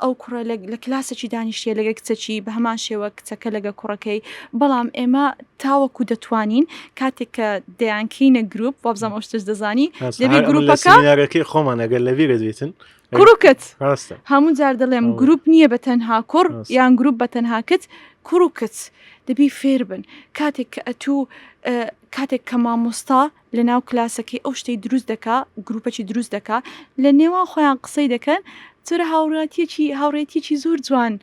ئەو کوڕە لە کلاسەکی دانیشتیە لەگە کچەکی بە هەمان شێوە کچەکە لەگە کوڕەکەی بەڵام ئێمە تاوەکو دەتوانین کاتێک کە دەیانکەینە گروپ وابزانم ئەو شتەش دەزانی دەبێ گروپەکە سیمینارەکەی خۆمان ئەگەر لەبیرت بیتن کوڕ و کچ ڕاستە هەموو جار دەڵێم گروپ نییە بە تەنها کوڕ یان گروپ بە تەنها کچ کوڕ و کچ دەبی فێر بن کاتێک کە ئەتوو کاتێک کە مامۆستا لە ناو کلاسەکەی ئەو شتەی دروست دەکا گروپەکی دروست دەکا لە نێوان خۆیان قسەی دەکەن چۆرە هاوڕاتیەکی هاوڕێتیەکی زۆر جوان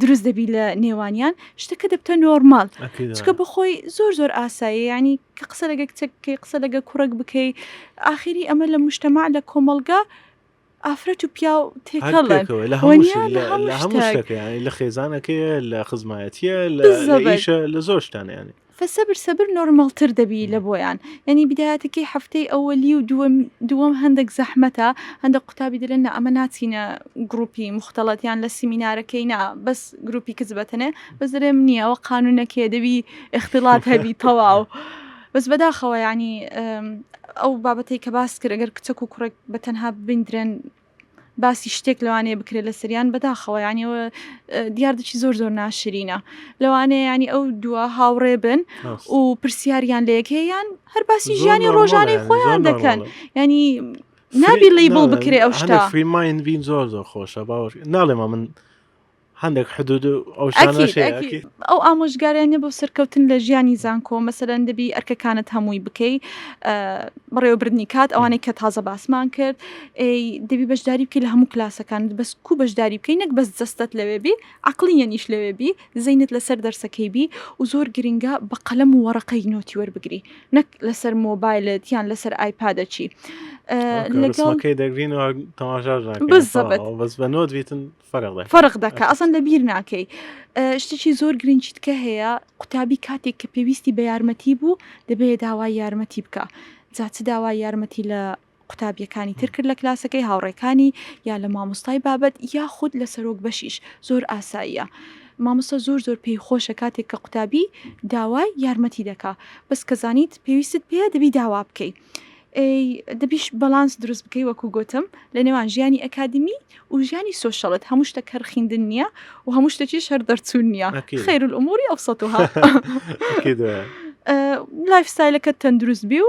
دروست دەبی لە نێوانیان شتەکە دەبتە نۆرمال چکە بەخۆی زۆر زۆر ئاساییە ینی کە قسە لەگە کچێک بکەی قسە لەگە کوڕێک بکەی ئاخری ئەمە لە مجتەمع لە کۆمەڵگا ئافرەت و پیاو تێکەڵن لە هەموو شتێک لە خێزانەکەیە لە خزمایەتیە لە ئیشە لە زۆر شتانیانی فسەبر سەبر نۆرمەڵتر دەبی لە بۆیان یعنی بدایەتەکەی هەفتەی ئەوەلی و دووەم دووەم هەندێک زەحمەتە هەندێک قوتابی دەلێن نا ئەمە ناچینە گروپی مختلط یان لە سیمینارەکەی نا بەس گروپی کچ بەتەنێ بەس دەلێم نییە ئەوە قانونەکەیە دەبی اختلاط هەبی تەواو بەس بەداخەوە یعنی ئەو بابەتەی کە باست کرد ئەگەر کچەک و کوڕێک بە تەنها ببیندرێن باسی شتێک لەوانەیە بکرێت لەسەریان بەداخەوە یانی ئەوە دیاردەکی زۆر زۆر ناشرینە لەوانەیە ینی ئەو دووە هاوڕێ بن و پرسیاریان لە یەک هەیە یان هەر باسی ژیانی ڕۆژانەی خۆیان دەکەن ینی نابی label بکرێ ئەو شتە free mind بین زۆر زۆر خۆشە باوەڕ ناڵێمە من هەندێک حدود و ئەو شتانەش هەیە، ئەکید. ئەو ئامۆژگاریانە بۆ سەرکەوتن لە ژیانی زانکۆ مەسەلەن دەبی ئەرکەکانت هەمووی بکەی بەڕێوەبردنی کات ئەوانەی کە تازە باسمان کرد دەبی بەشداری بکەی لە هەموو کلاسەکانت بەس کو بەشداری بکەی نەک بەس جەستەت لەوێ بی عەقڵیەنیش لەوێ بی زەینت لەسەر دەرسەکەی بی و زۆر گرنگە بە قەلەم و وەڕەقەی نۆتی وەربگری نەک لەسەر مۆبایلت یان لەسەر ئایپادەکی لەگەڵ دەگرین و تەماشاش ناکەین بالضبط بەس بە نۆت بیتن فەرق دەکا فەرق دەکا ئەسڵەن لە بیر ناکەی شتێکی زۆر گرنگی تکە هەیە قوتابی کاتێک کە پێویستی بە یارمەتی بوو دەبێت داوای یارمەتی بکە جا چ داوای یارمەتی لە قوتابیەکانی تر کرد لە کلاسەکەی هاوڕێکانی یا لە مامۆستای بابەت یاخود لە سەرۆک بەشیش زۆر ئاساییە مامۆستا زۆر زۆر پێی خۆشە کاتێک کە قوتابی داوای یارمەتی دەکا بەس کە زانیت پێویستت پێیە دەبی داوا بکەی دەبیش balance دروست بکەی وەکو گوتم لە نێوان ژیانی ئەکادمی و ژیانی social ت هەموو شتێک هەر خیندن نییە و هەموو شتێکیش هەر دەرچوون نییە خير الأمور أوسطها lifestyle ەکەت تەندروست بی و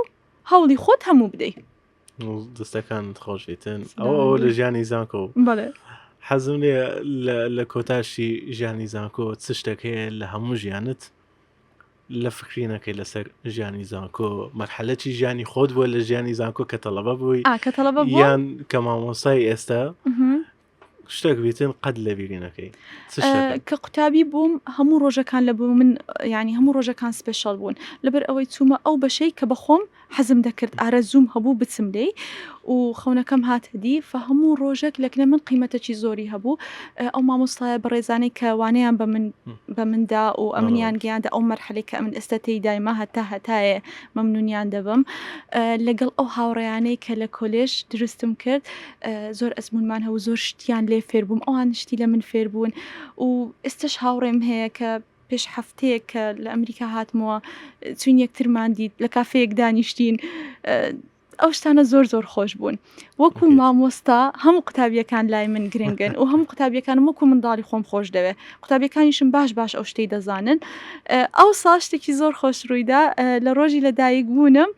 هەوڵی خۆت هەموو بدەی. دەستەکانت خۆش بیتن ئەو ئەوە لە ژیانی زانکۆ بەڵێ حەزم لێ لە کۆتاشی ژیانی زانکۆ چ شتێک هەیە لە هەموو ژیانت لە فکری نەکەی لەسەر ژیانی زانکۆ مەرحەلەی ژیانی خۆت بووە لە ژیانی زانکۆ کە تەڵەبە بووی کە تەڵەبە یان کە مامۆسای ئێستا شتێک بیتن قەت لە بیری نەکەی کە قوتابی بووم هەموو ڕۆژەکان لە بۆ من ینی هەموو ڕۆژەکان special بوون لەبەر ئەوەی چوومە ئەو بەشەی کە بەخۆم حەزم دەکرد ئارەزووم هەبوو بچم لێی و خەونەکەم هاتە دی فە هەموو ڕۆژێک لەکنە من قیمەتەکی زۆری هەبوو ئەو مامۆستایە بەڕێزانەی کە وانەیان بە من بە مندا و ئەمنیان گەیاندە ئەو مەرحەلەی کە ئەمن ئێستا تێیدایمە هەتا هەتایێ مەمنونیان دەبم لەگەڵ ئەو هاوڕێیانەی کە لە کۆلێژ دروستم کرد زۆر ئەزمونمان هەبوو زۆر شتیان لێ فێر بووم ئەوان شتی لە من فێر بوون و ئێستش هاوڕێم هەیە کە پێش هەفتەیەک کە لە ئەمریکا هاتمەوە چوین یەکترمان دیت لە کافەیەک دانیشتین ئەو شتانە زۆر زۆر خۆش بوون وەکو مامۆستا هەموو قوتابیەکان لای من گرنگن و هەموو قوتابیەکانم وەکو منداڵی خۆم خۆش دەوێ قوتابیەکانیشم باش باش ئەو شتەی دەزانن ئەو سا شتێکی زۆر خۆش ڕوویدا لە ڕۆژی لە دایک بوونم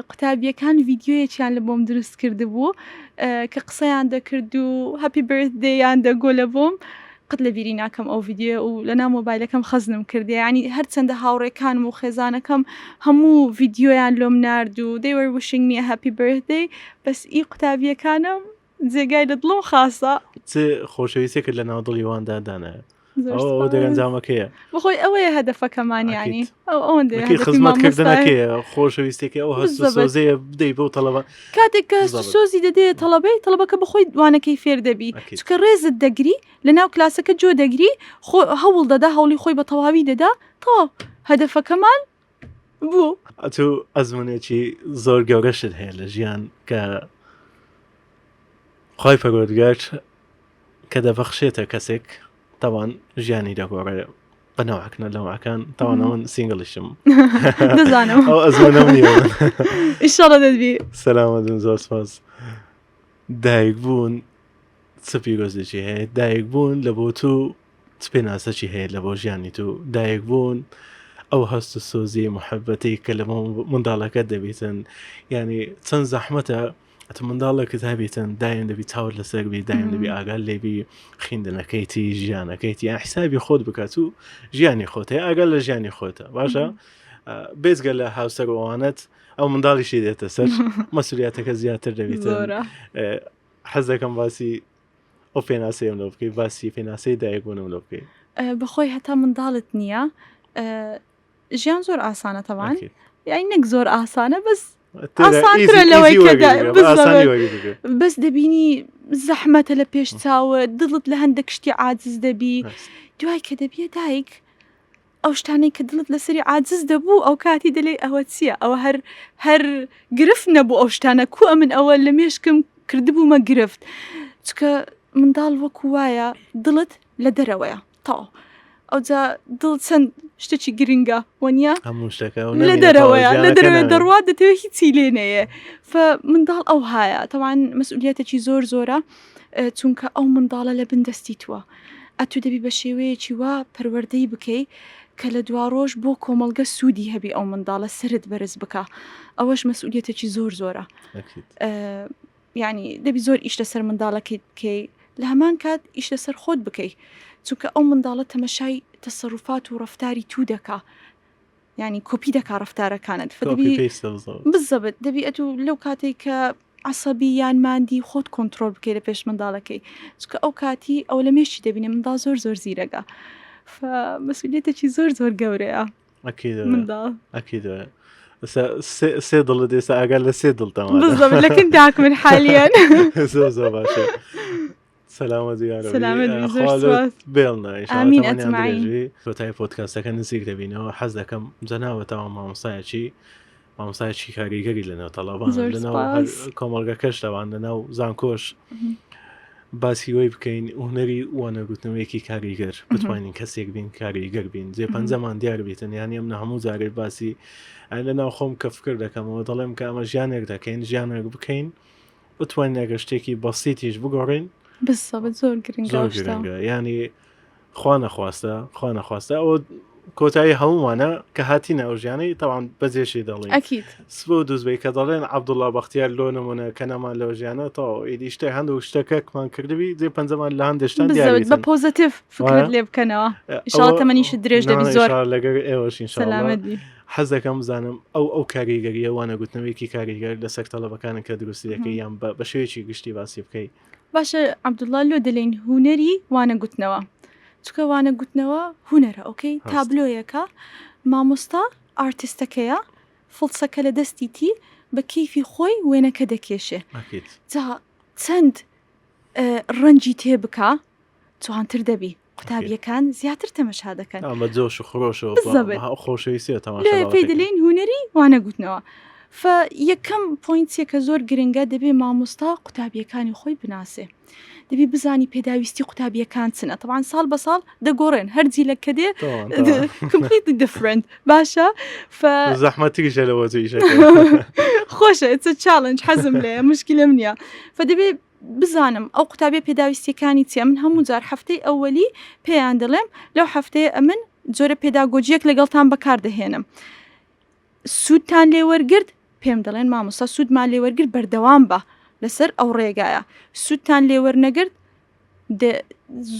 قوتابیەکان ڤیددیویەکیان لە بۆم دروست کردبوو کە قسەیان دەکرد و happy birthday یان دەگۆ لە بۆم قەت لە بیری ناکەم ئەو ڤیدیۆیە و لە ناو مۆبایلەکەم خەزنم کردیە یانی هەرچەندە هاوڕێکانم و خێزانەکەم هەموو ڤیدیۆیان لۆم نارد و they were wishing me a happy birthday بەس ئی قوتابیەکانم جێگای لە دڵم خاسە. چ خۆشەویستیەکت لە ناو دڵی واندا دانایە ئەوە ئەوە دەرەنجامەکەیە. بەخۆی ئەوەیە هەدەفەکەمان یانی ئەکید. ئەو ئەوەندەیە ئەکید هەدەفی خزمەت مامۆستایە. کردنەکەیە خۆشەویستیەکەی ئەو هەست و بالضبط. سۆزەیە بدەی بەو تەڵەبە کاتێک کە هەست و بالضبط. سۆزی دەدەیە تەڵەبەی تەڵەبەکە بەخۆی وانەکەی فێر دەبی ئەکید. چونکە ڕێزت دەگری لەناو کلاسەکە جۆ دەگری خۆ هەوڵ دەدا هەوڵی خۆی بە تەواوی دەدا تەواو هەدەفەکەمان بوو. ئەتوو ئەزمونێکی زۆر گەورەشت هەیە لە ژیان کە خوای پەروەردگار کە دەبەخشێتە کەسێک تاوان ژیانی دەگۆڕێ. بە نەوعەکنە لەوعەکان تاوان ئەمن single یشم دەزانم ئەو ئەزمونەم نییە من. ئیشەڵە دەبی سەلامەتن زۆر سپاس دایک بوون چ پیرۆزێکی هەیە دایک بوون لە بۆ تو چ پێناسەکی هەیە لە بۆ ژیانی تو دایک بوون ئەو هەست و سۆزی محبەتەی کە لە منداڵەکە دەبیتن یعنی چەند زەحمەتە ئەتو منداڵێکت هەبیتن دایم دەبی چاوت لەسەر بی دایم دەبی ئاگال لێبی خیندنەکەیتی ژیانەکەیتی یان حسابی خۆت بکات و ژیانی خۆت هەیە ئاگال لە ژیانی خۆتە باشە بێزگە لە هاوسەر ئەوانت ئەو منداڵیشی دێتە سەر مەسولیاتەکە زیاتر دەبیت حەز دەکەم باسی ئەو پێناسەیەم لۆ بکەی باسی پێناسەی دایک بوونم لۆ بکەی بەخۆی هەتا منداڵت نییە ژیان زۆر ئاسانە تەوان یای نەک زۆر ئاسانە بەس ئاسانترە لەوەی بەس دەبینی زەحمەتە لە پێش چاوە دڵت لە هەندێک شتی عاجز دەبی دوای کە دەبیە دایک ئەو شتانەی کە دڵت لەسەری عاجز دەبوو ئەو کاتی دەلێ ئەوە چییە ئەوە هەر هەر گرفت نەبوو ئەو شتانە کو ئەمن ئەوە لە مێشکم کردبوومە گرفت چکە منداڵ وەکو وایە دڵت لە دەرەوەیە تەواو ئەوجا دڵ چەند شتێکی گرنگە وەنیە هەموو شتەکە لە دەرەوەیە لە دەرەوە دەڕوا دەتەوێت هیچی لێ نەیە فە منداڵ ئەو هاە تەوان مەسئولیتێکی زۆر زۆرە چونکە ئەو منداڵە لە بن دەستی تووە ئەتو دەبی بە شێوەیەکی وا پەروەردەی بکەی کە لە دواڕۆژ بۆ کۆمەڵگە سوودی هەبی ئەو منداڵە سەرت بەرز بکا ئەوەش مەسئولیەتێکی زۆر زۆرە یعنی دەبی زۆر ئیش لەسەر منداڵەکەیت بکەی لە هەمان کات ئیش لەسەر خۆت بکەی چونکە ئەو منداڵە تەمەشای تەسەروفات و ڕەفتاری تو دەکا یانی کۆپی دەکا ڕەفتارەکانت فدەبی بزەبت دەبی ئەتو لەو کاتێک کە عسەبی یان مادی خۆت کۆنتترۆل بکەی لە پێش منداڵەکەی چکە ئەو کاتی ئەو لە مێشتی دەبینێ منداڵ زۆر زۆر زیرەگە مەسوولێتێکی زۆر زۆر گەورەیە منداڵ سێ دڵت ئێستا ئاگا لە سێ دڵ لەکن داک من حالیان زۆر زۆر باشە. سەلامەت یارەبی سەلامەت بی، زۆر خوا لۆت سوپاس. بێڵنە ئینشاڵڵا ئامین تەمەنیان ئەجمەعین. درێژ بی کۆتایی پۆدکاستەکە نزیک دەبینەوە حەز دەکەم جەنابتەوە مامۆستایەکی مامۆستایەکی کاریگەری لەناو تەڵەبان زۆر لەناو هەر سوپاس. کۆمەڵگەکەش لەوان لەناو زانکۆش باسی وەی بکەین هونەری وانەگوتنەوەیەکی کاریگەر بتوانین کەسێک بین کاریگەر بین جێ پەنجەمان دیار بیتن یان ئەم نە هەموو جارێک باسی ئەی لەناو خۆم کە فکر دەکەمەوە دەڵێم کە ئەمە ژیانێک دەکەین ژیانێک بکەین بتوانین ئەگەر شتێکی بەسیتیش بگۆڕین بالضبط زۆر گرنگە زۆر ئەو شتە. گرنگە ینی خوا نەخواستە خوا نەخواستە ئەوە کۆتایی هەمومانە کە هاتینە ئەو ژیانەی تاوان بەجێشی دەڵێن ئەکید سبە و دوزبەی کە دەڵێن عەبدوڵڵا بەختیار لۆ نمونە کە نەمان لەو ژیانە تەواو ئیدی شتێک هەندێک شتەکەکمان کردبی جێ پەنجەمان لە هەندێک شتان بالضبط بە دیاربیتن positive فکرت وایە؟ لێ بکەنەوە ئیشاڵڵا ئەوە تەمەنیشت درێژ دەبی نا زۆر ئینشاڵڵا لەگەر ئێوەش ئینشاڵڵا سەلامەت بی حەز دەکەم بزانم ئەو ئەو کاریگەریە وانەگوتنەوەیەکی کاریگەر لەسەر تەڵەبەکانن کە دروستی دەکەی یان بە بە شێوەیەکی گشتی باسی بکەی. باشە عەبدوڵا لۆ دەلێین هونەری وانە گوتنەوە چونکە وانە گوتنەوە هونەرە okay ڕاستە. تابلۆیەکە مامۆستا ئارتستەکەیە فڵچەکە لە دەستی تی بە کەیفی خۆی وێنەکە دەکێشێ ئەکید. جا چەند ڕەنجی تێ بکا جوانتر دەبی قوتابیەکان زیاتر تەمەشا دەکەن بە جۆش و خرۆشەوە بالضبط. خۆشەویستیەوە تەماشا لێ پێی بابەتەکە. دەلێین هونەری وانە گوتنەوە ف یەکەم point ێ کە زۆر گرنگە دەبێ مامۆستا قوتابیەکانی خۆی بناسێ دەبی بزانی پێداویستی قوتابیەکان چنە تەبعەن ساڵ بە ساڵ دەگۆڕێن هەر جیلەک کە دێ تەواو، تەواو. completely different باشە ف زەحمەتریشە لەوە تو ئیشەکە. خۆشە it's a challenge حەزم لێیە مشکلەم نییە ف دەبێ بزانم ئەو قوتابیە پێداویستیەکانی چیە من هەموو جار هەفتەی ئەوەلی پێیان دەڵێم لەو هەفتەیە ئەمن جۆرە پێداگۆجیەک لەگەڵتان بەکار دەهێنم سوودتان لێ وەرگرت پێم دەڵێن مامۆستا سوودمان لێ وەرگرت بەردەوام بە لەسەر ئەو ڕێگایە سوودتان لێ وەرنەگرت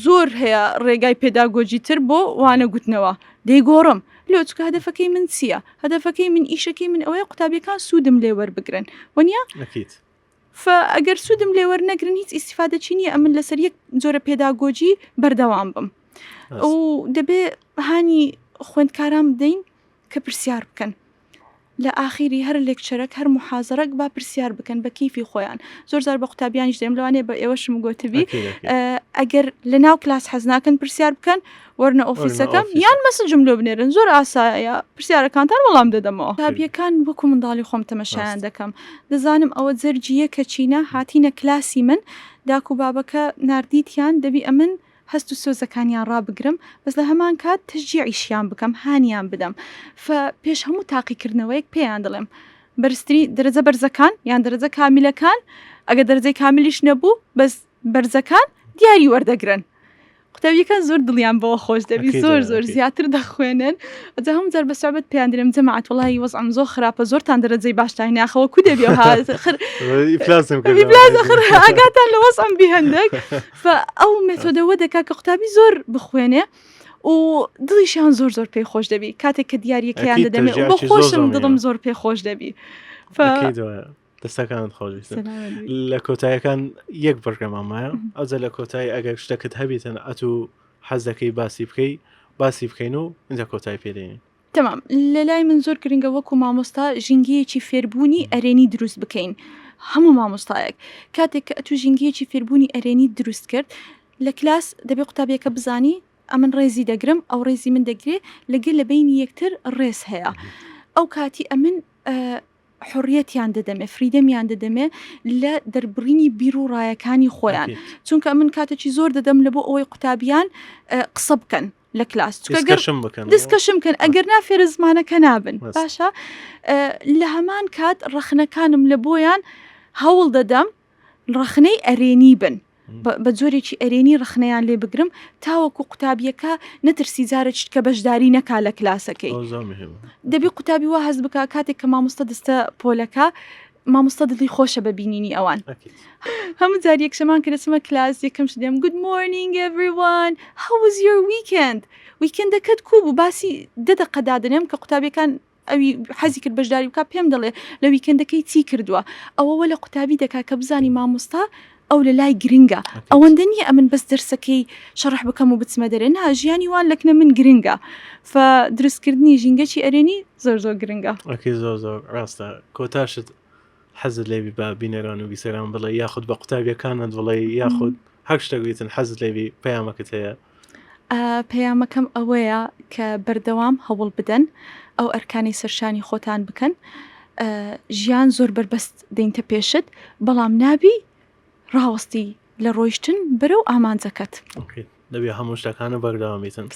زۆر هەیە ڕێگای پێداگۆجی تر بۆ وانە گوتنەوە دەیگۆڕم لۆ چکە هەدەفەکەی من چییە هەدەفەکەی من ئیشەکەی من ئەوەیە قوتابیەکان سوودم لێ وەربگرن وەنیە ئەکید فە ئەگەر سوودم لێ وەرنەگرن هیچ ئیستیفادەچی نییە ئەمن لەسەر یەک جۆرە پێداگۆجی بەردەوام بم و دەبێ هانی خوێندکاران بدەین کە پرسیار بکەن لە ئاخیری هەر lecture ەک هەر محازەرەک با پرسیار بکەن بە کەیفی خۆیان زۆر جار بە قوتابیانیش دەێم لەوانەیە بە ئێوەشم گوتبی ئەگەر لە ناو کلاس حەز ناکەن پرسیار بکەن وەرنە ئۆفیسەکەم یان message م لۆ بنێرن زۆر ئاسایە پرسیارەکانتان وەڵام دەدەمەوە. قوتابیەکان وەکو منداڵی خۆم تەمەشایان دەکەم دەزانم ئەوە جەرگیە کە چینە هاتینە کلاسی من داک و بابەکە ناردیتیان دەبی ئەمن. هەست و سۆزەکانیان ڕابگرم بەس لە هەمان کات تەشجیعیشیان بکەم هانیان بدەم فە پێش هەموو تاقیکردنەوەیەک پێیان دەڵێم بەرزترین دەرەجە بەرزەکان یان دەرەجە کامیلەکان ئەگەر دەرەجەی کامیلیش نەبوو بەس بەرزەکان دیاری وەردەگرن قوتابیەکان زۆر دڵیان بەوە خۆش دەبی زۆر زۆر زیاتر دەخوێنن ئەجا هەموو جار بە سوعبەت پێیان دەرێم جەماعەت وەڵاهی وەزعم زۆر خراپە زۆرتان دەرەجەی باشتان ناخەوە کو دەبی ئاگاتان لە وەزعم بی هەندێک ئەو مێتۆدەوە دەکا کە قوتابی زۆر بخوێنێ و دڵیشیان زۆر زۆر پێی خۆش دەبی کاتێک کە دیارەکەیان دەدەمێ بۆ خۆشم دڵم زۆر پێ خۆش دەبی دەستەکانت خۆش لە کۆتایەکان یەک بڕگەمان مایە ئەوجا لە کۆتایی ئەگەر شتەکەت هەبیتن ئەتو حەز دەکەی باسی بکەی باسی بکەین و اینجا کۆتای پێدێنین. تەمام لە لای من زۆر گرنگە وەکو مامۆستا ژینگەیەکی فێربوونی ئەرێنی دروست بکەین هەموو مامۆستایەک کاتێک کە ئەتو ژینگەیەکی فێربوونی ئەرێنی دروست کرد لە کلاس دەبێ قوتابیەکە بزانی ئەمن ڕێزی دەگرم ئەو ڕێزی من دەگرێ لەگەل لە بەینی یەکتر ڕێز هەیە ئەو کاتی ئەمن حڕیەتیان دەدەمێ freedom یان دەدەمێ لە دەربڕینی بیر و ڕایەکانی خۆیان چونکە من کاتێکی زۆر دەدەم لە بۆ ئەوەی قوتابیان قسە بکەن لە کلاس discussion بکەن ئەگەر نا فێرە زمانەکە نابن باشە لە هەمان کات ڕەخنەکانم لە بۆیان هەوڵ دەدەم ڕەخنەی ئەرێنی بن بە جۆرێکی ئەرێنی ڕەخنەیان لێ بگرم تاوەکو قوتابیەکە نەترسی جارە چتکە بەشداری نەکا لە کلاسەکەی دەبی قوتابی وا هەست بکە کاتێک کە مامۆستا دەستە پۆلەکە مامۆستا دڵی خۆشە بە بینینی ئەوان هەموو جار یەکشەمان کە دەچمە کلاس یەکەم شت دێم good morning everyone how was your weekend weekend ەکەت کوو بوو باسی دە دەقە دادەنێم کە قوتابیەکان ئەوی حەزی کرد بەشداری بکا پێم دەڵێ لە weekend ەکەی چی کردووە ئەوە وە لە قوتابی دەکا کە بزانی مامۆستا ئەو لە لای گرنگە ئەوەندە نییە ئەمن بەس دەرسەکەی شەڕح بکەم و بچمە دەرێ نا ژیانی وان لەکنە من گرنگە فە دروستکردنی ژینگەکی ئەرێنی زۆر زۆر گرنگە. ئەکی زۆر زۆر ڕاستە کۆتاشت حەزت لێبی بە بینەران و بیسەران بڵێ یاخود بە قوتابیەکانت بڵێ یاخود هەر شتێک بیتن حەزت لێبی پەیامەکەت هەیە؟ پەیامەکەم ئەوەیە کە بەردەوام هەوڵ بدەن ئەو ئەرکانەی سەرشانی خۆتان بکەن ژیان زۆر بەربەست دێنتە پێشت بەڵام نابی ڕاوەستی لە ڕۆیشتن بەرەو ئامانجەکەت. دەبێ هەموو شتەکانە بەردەوام بیتن.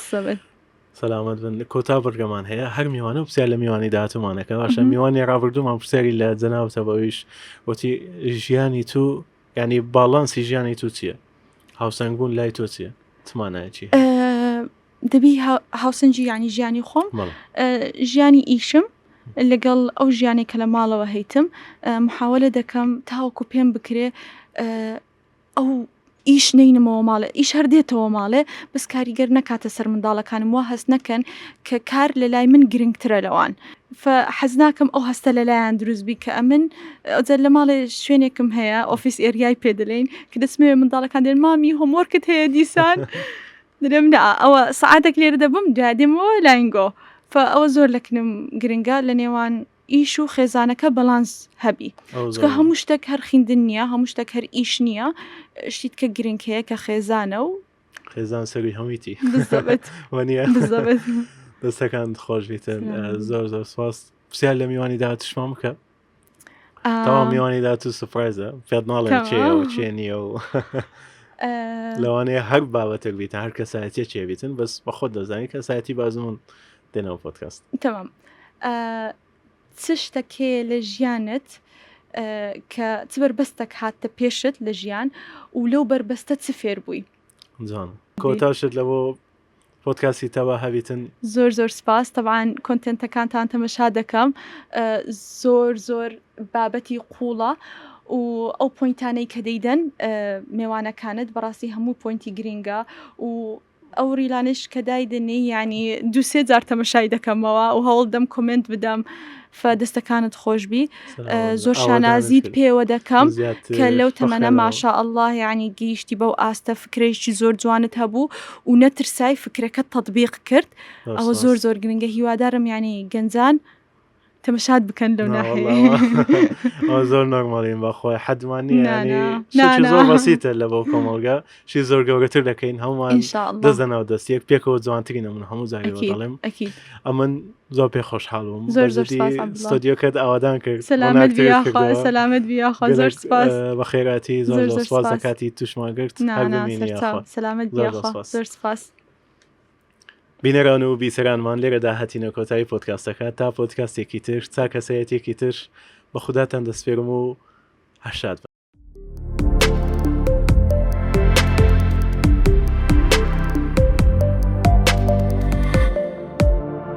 سەلامەت بن کۆتا بڕگەمان هەیە هەر میوانە پرسیار لە میوانی داهاتوومانەکە باشە میوانی ڕابردوومان پرسیاری لە جەنابتە بەویش وتی ژیانی تو ینی باڵانسی ژیانی تو چییە هاوسەنگ بوون لای تۆ چییە چ مانایەکی دەبی هاوسەنگی ینی ژیانی خۆم ژیانی ئیشم لەگەڵ ئەو ژیانێک کە لە ماڵەوە هەیتم محاولە دەکەم تاوەکو پێم بکرێ ئەو ئیش نەینمەوە ماڵێ ئیش هەر دێتەوە ماڵێ بەس کاریگەر نەکاتە سەر منداڵەکانم وا هەست نەکەن کە کار لە لای من گرنگترە لەوان حەز ناکەم ئەو هەستە لەلایەن دروست بی کە ئەمن ئەوجا لە ماڵێ شوێنێکم هەیە office area ی پێ دەلێین کە دەچمەوێ منداڵەکان دێن mommy homework ت هەیە دیسان دەلێم نا ئەوە سەعاتێک لێرە دەبم دوای دێمەوە لاینگۆ فە ئەوە زۆر لەکنم گرنگە لە نێوان ئیش و خێزانەکە بەڵانس هەبی چونکە هەموو شتێک هەر خیندن نییە هەموو شتێک هەر ئیش نییە شتیت کە گرنگ هەیە کە خێزانە و خێزان سەروی هەموویتی وانە دەستەکان خۆش بیتن زۆر زۆر سپاس پرسیار لە میوانی داهاتووشمان بکە تەواو میوانی داهاتوو surprise ە پێت ناڵێ چێ و چێ نییە و لەوانەیە هەر بابەتێک بیتن هەر کەسایەتیە چێ بیتن بەس بە خۆت دەزانی کەسایەتی بازمون دێنەوە پۆدکاست تەمام چ شتەک هەیە لە ژیانت کە چ بەربەستەک هاتتە پێشت لە ژیان و لەو بەربەستە چ فێر بووی؟ جوان کۆتا شت لە بۆ پۆدکاستی تەوا هەبیتن. زۆر زۆر سپاس تەبعەن content ەکانتان تەمەشا دەکەم زۆر زۆر بابەتی قوڵە و ئەو point انەی کە دەیدەن مێوانەکانت بەڕاستی هەموو point ی گرینگە و ئەو reel انەیش کە دایدەنێی یانی دوو سێ جار تەمەشای دەکەمەوە و هەوڵ دەم comment بدەم فە دەستەکانت خۆشبی زۆر شانازیت پێوە دەکەم کە لەو تەمەنە ماشا الله یعنی گەیشتی بەو ئاستە فکرەیەکی زۆر جوانت هەبوو و نەترسای فکرەکە تەطبیق کرد ئەوە زۆر زۆر گرنگە هیوادارم یعنی گەنجان. تەمەشات بکەن لەو ناحیە ئەوە زۆر نۆرماڵین بەخۆی حەدمان نییە ینی شتێکی زۆر بەسیتە لە بۆ کۆمەڵگە شی زۆر گەورەتر دەکەین هەمووان دەست لەناو دەست یەک پێکەوە جوانترین ئەمن هەموو جارێ دەڵێم ئەمن زۆر پێ خۆشحاڵ بووم زۆر زۆر سپاس عەبدوڵا. ستۆدیۆکەت ئاوادان کرد سەلامەت بی ڕووناکترت یاخوا کردەوە سەلامەت بی یاخوا زۆر گەلەک سپاس بەخێراتی زۆر زۆر زۆر زۆر سپاس لە سپاس کاتی تووشمان گرت نا هەر نا بمینی سەرچاو یاخوا سەلامەت بی زۆر زۆر یاخوا سپاس. زۆر سپاس. بینەران و بیسەرانمان لێرەدا هاتینە کۆتایی پۆدکاستەکە تا پۆدکاستێکی تر تا کەسایەتیەکی تر بە خوداتان دەسپێرم و هەر شاد بن.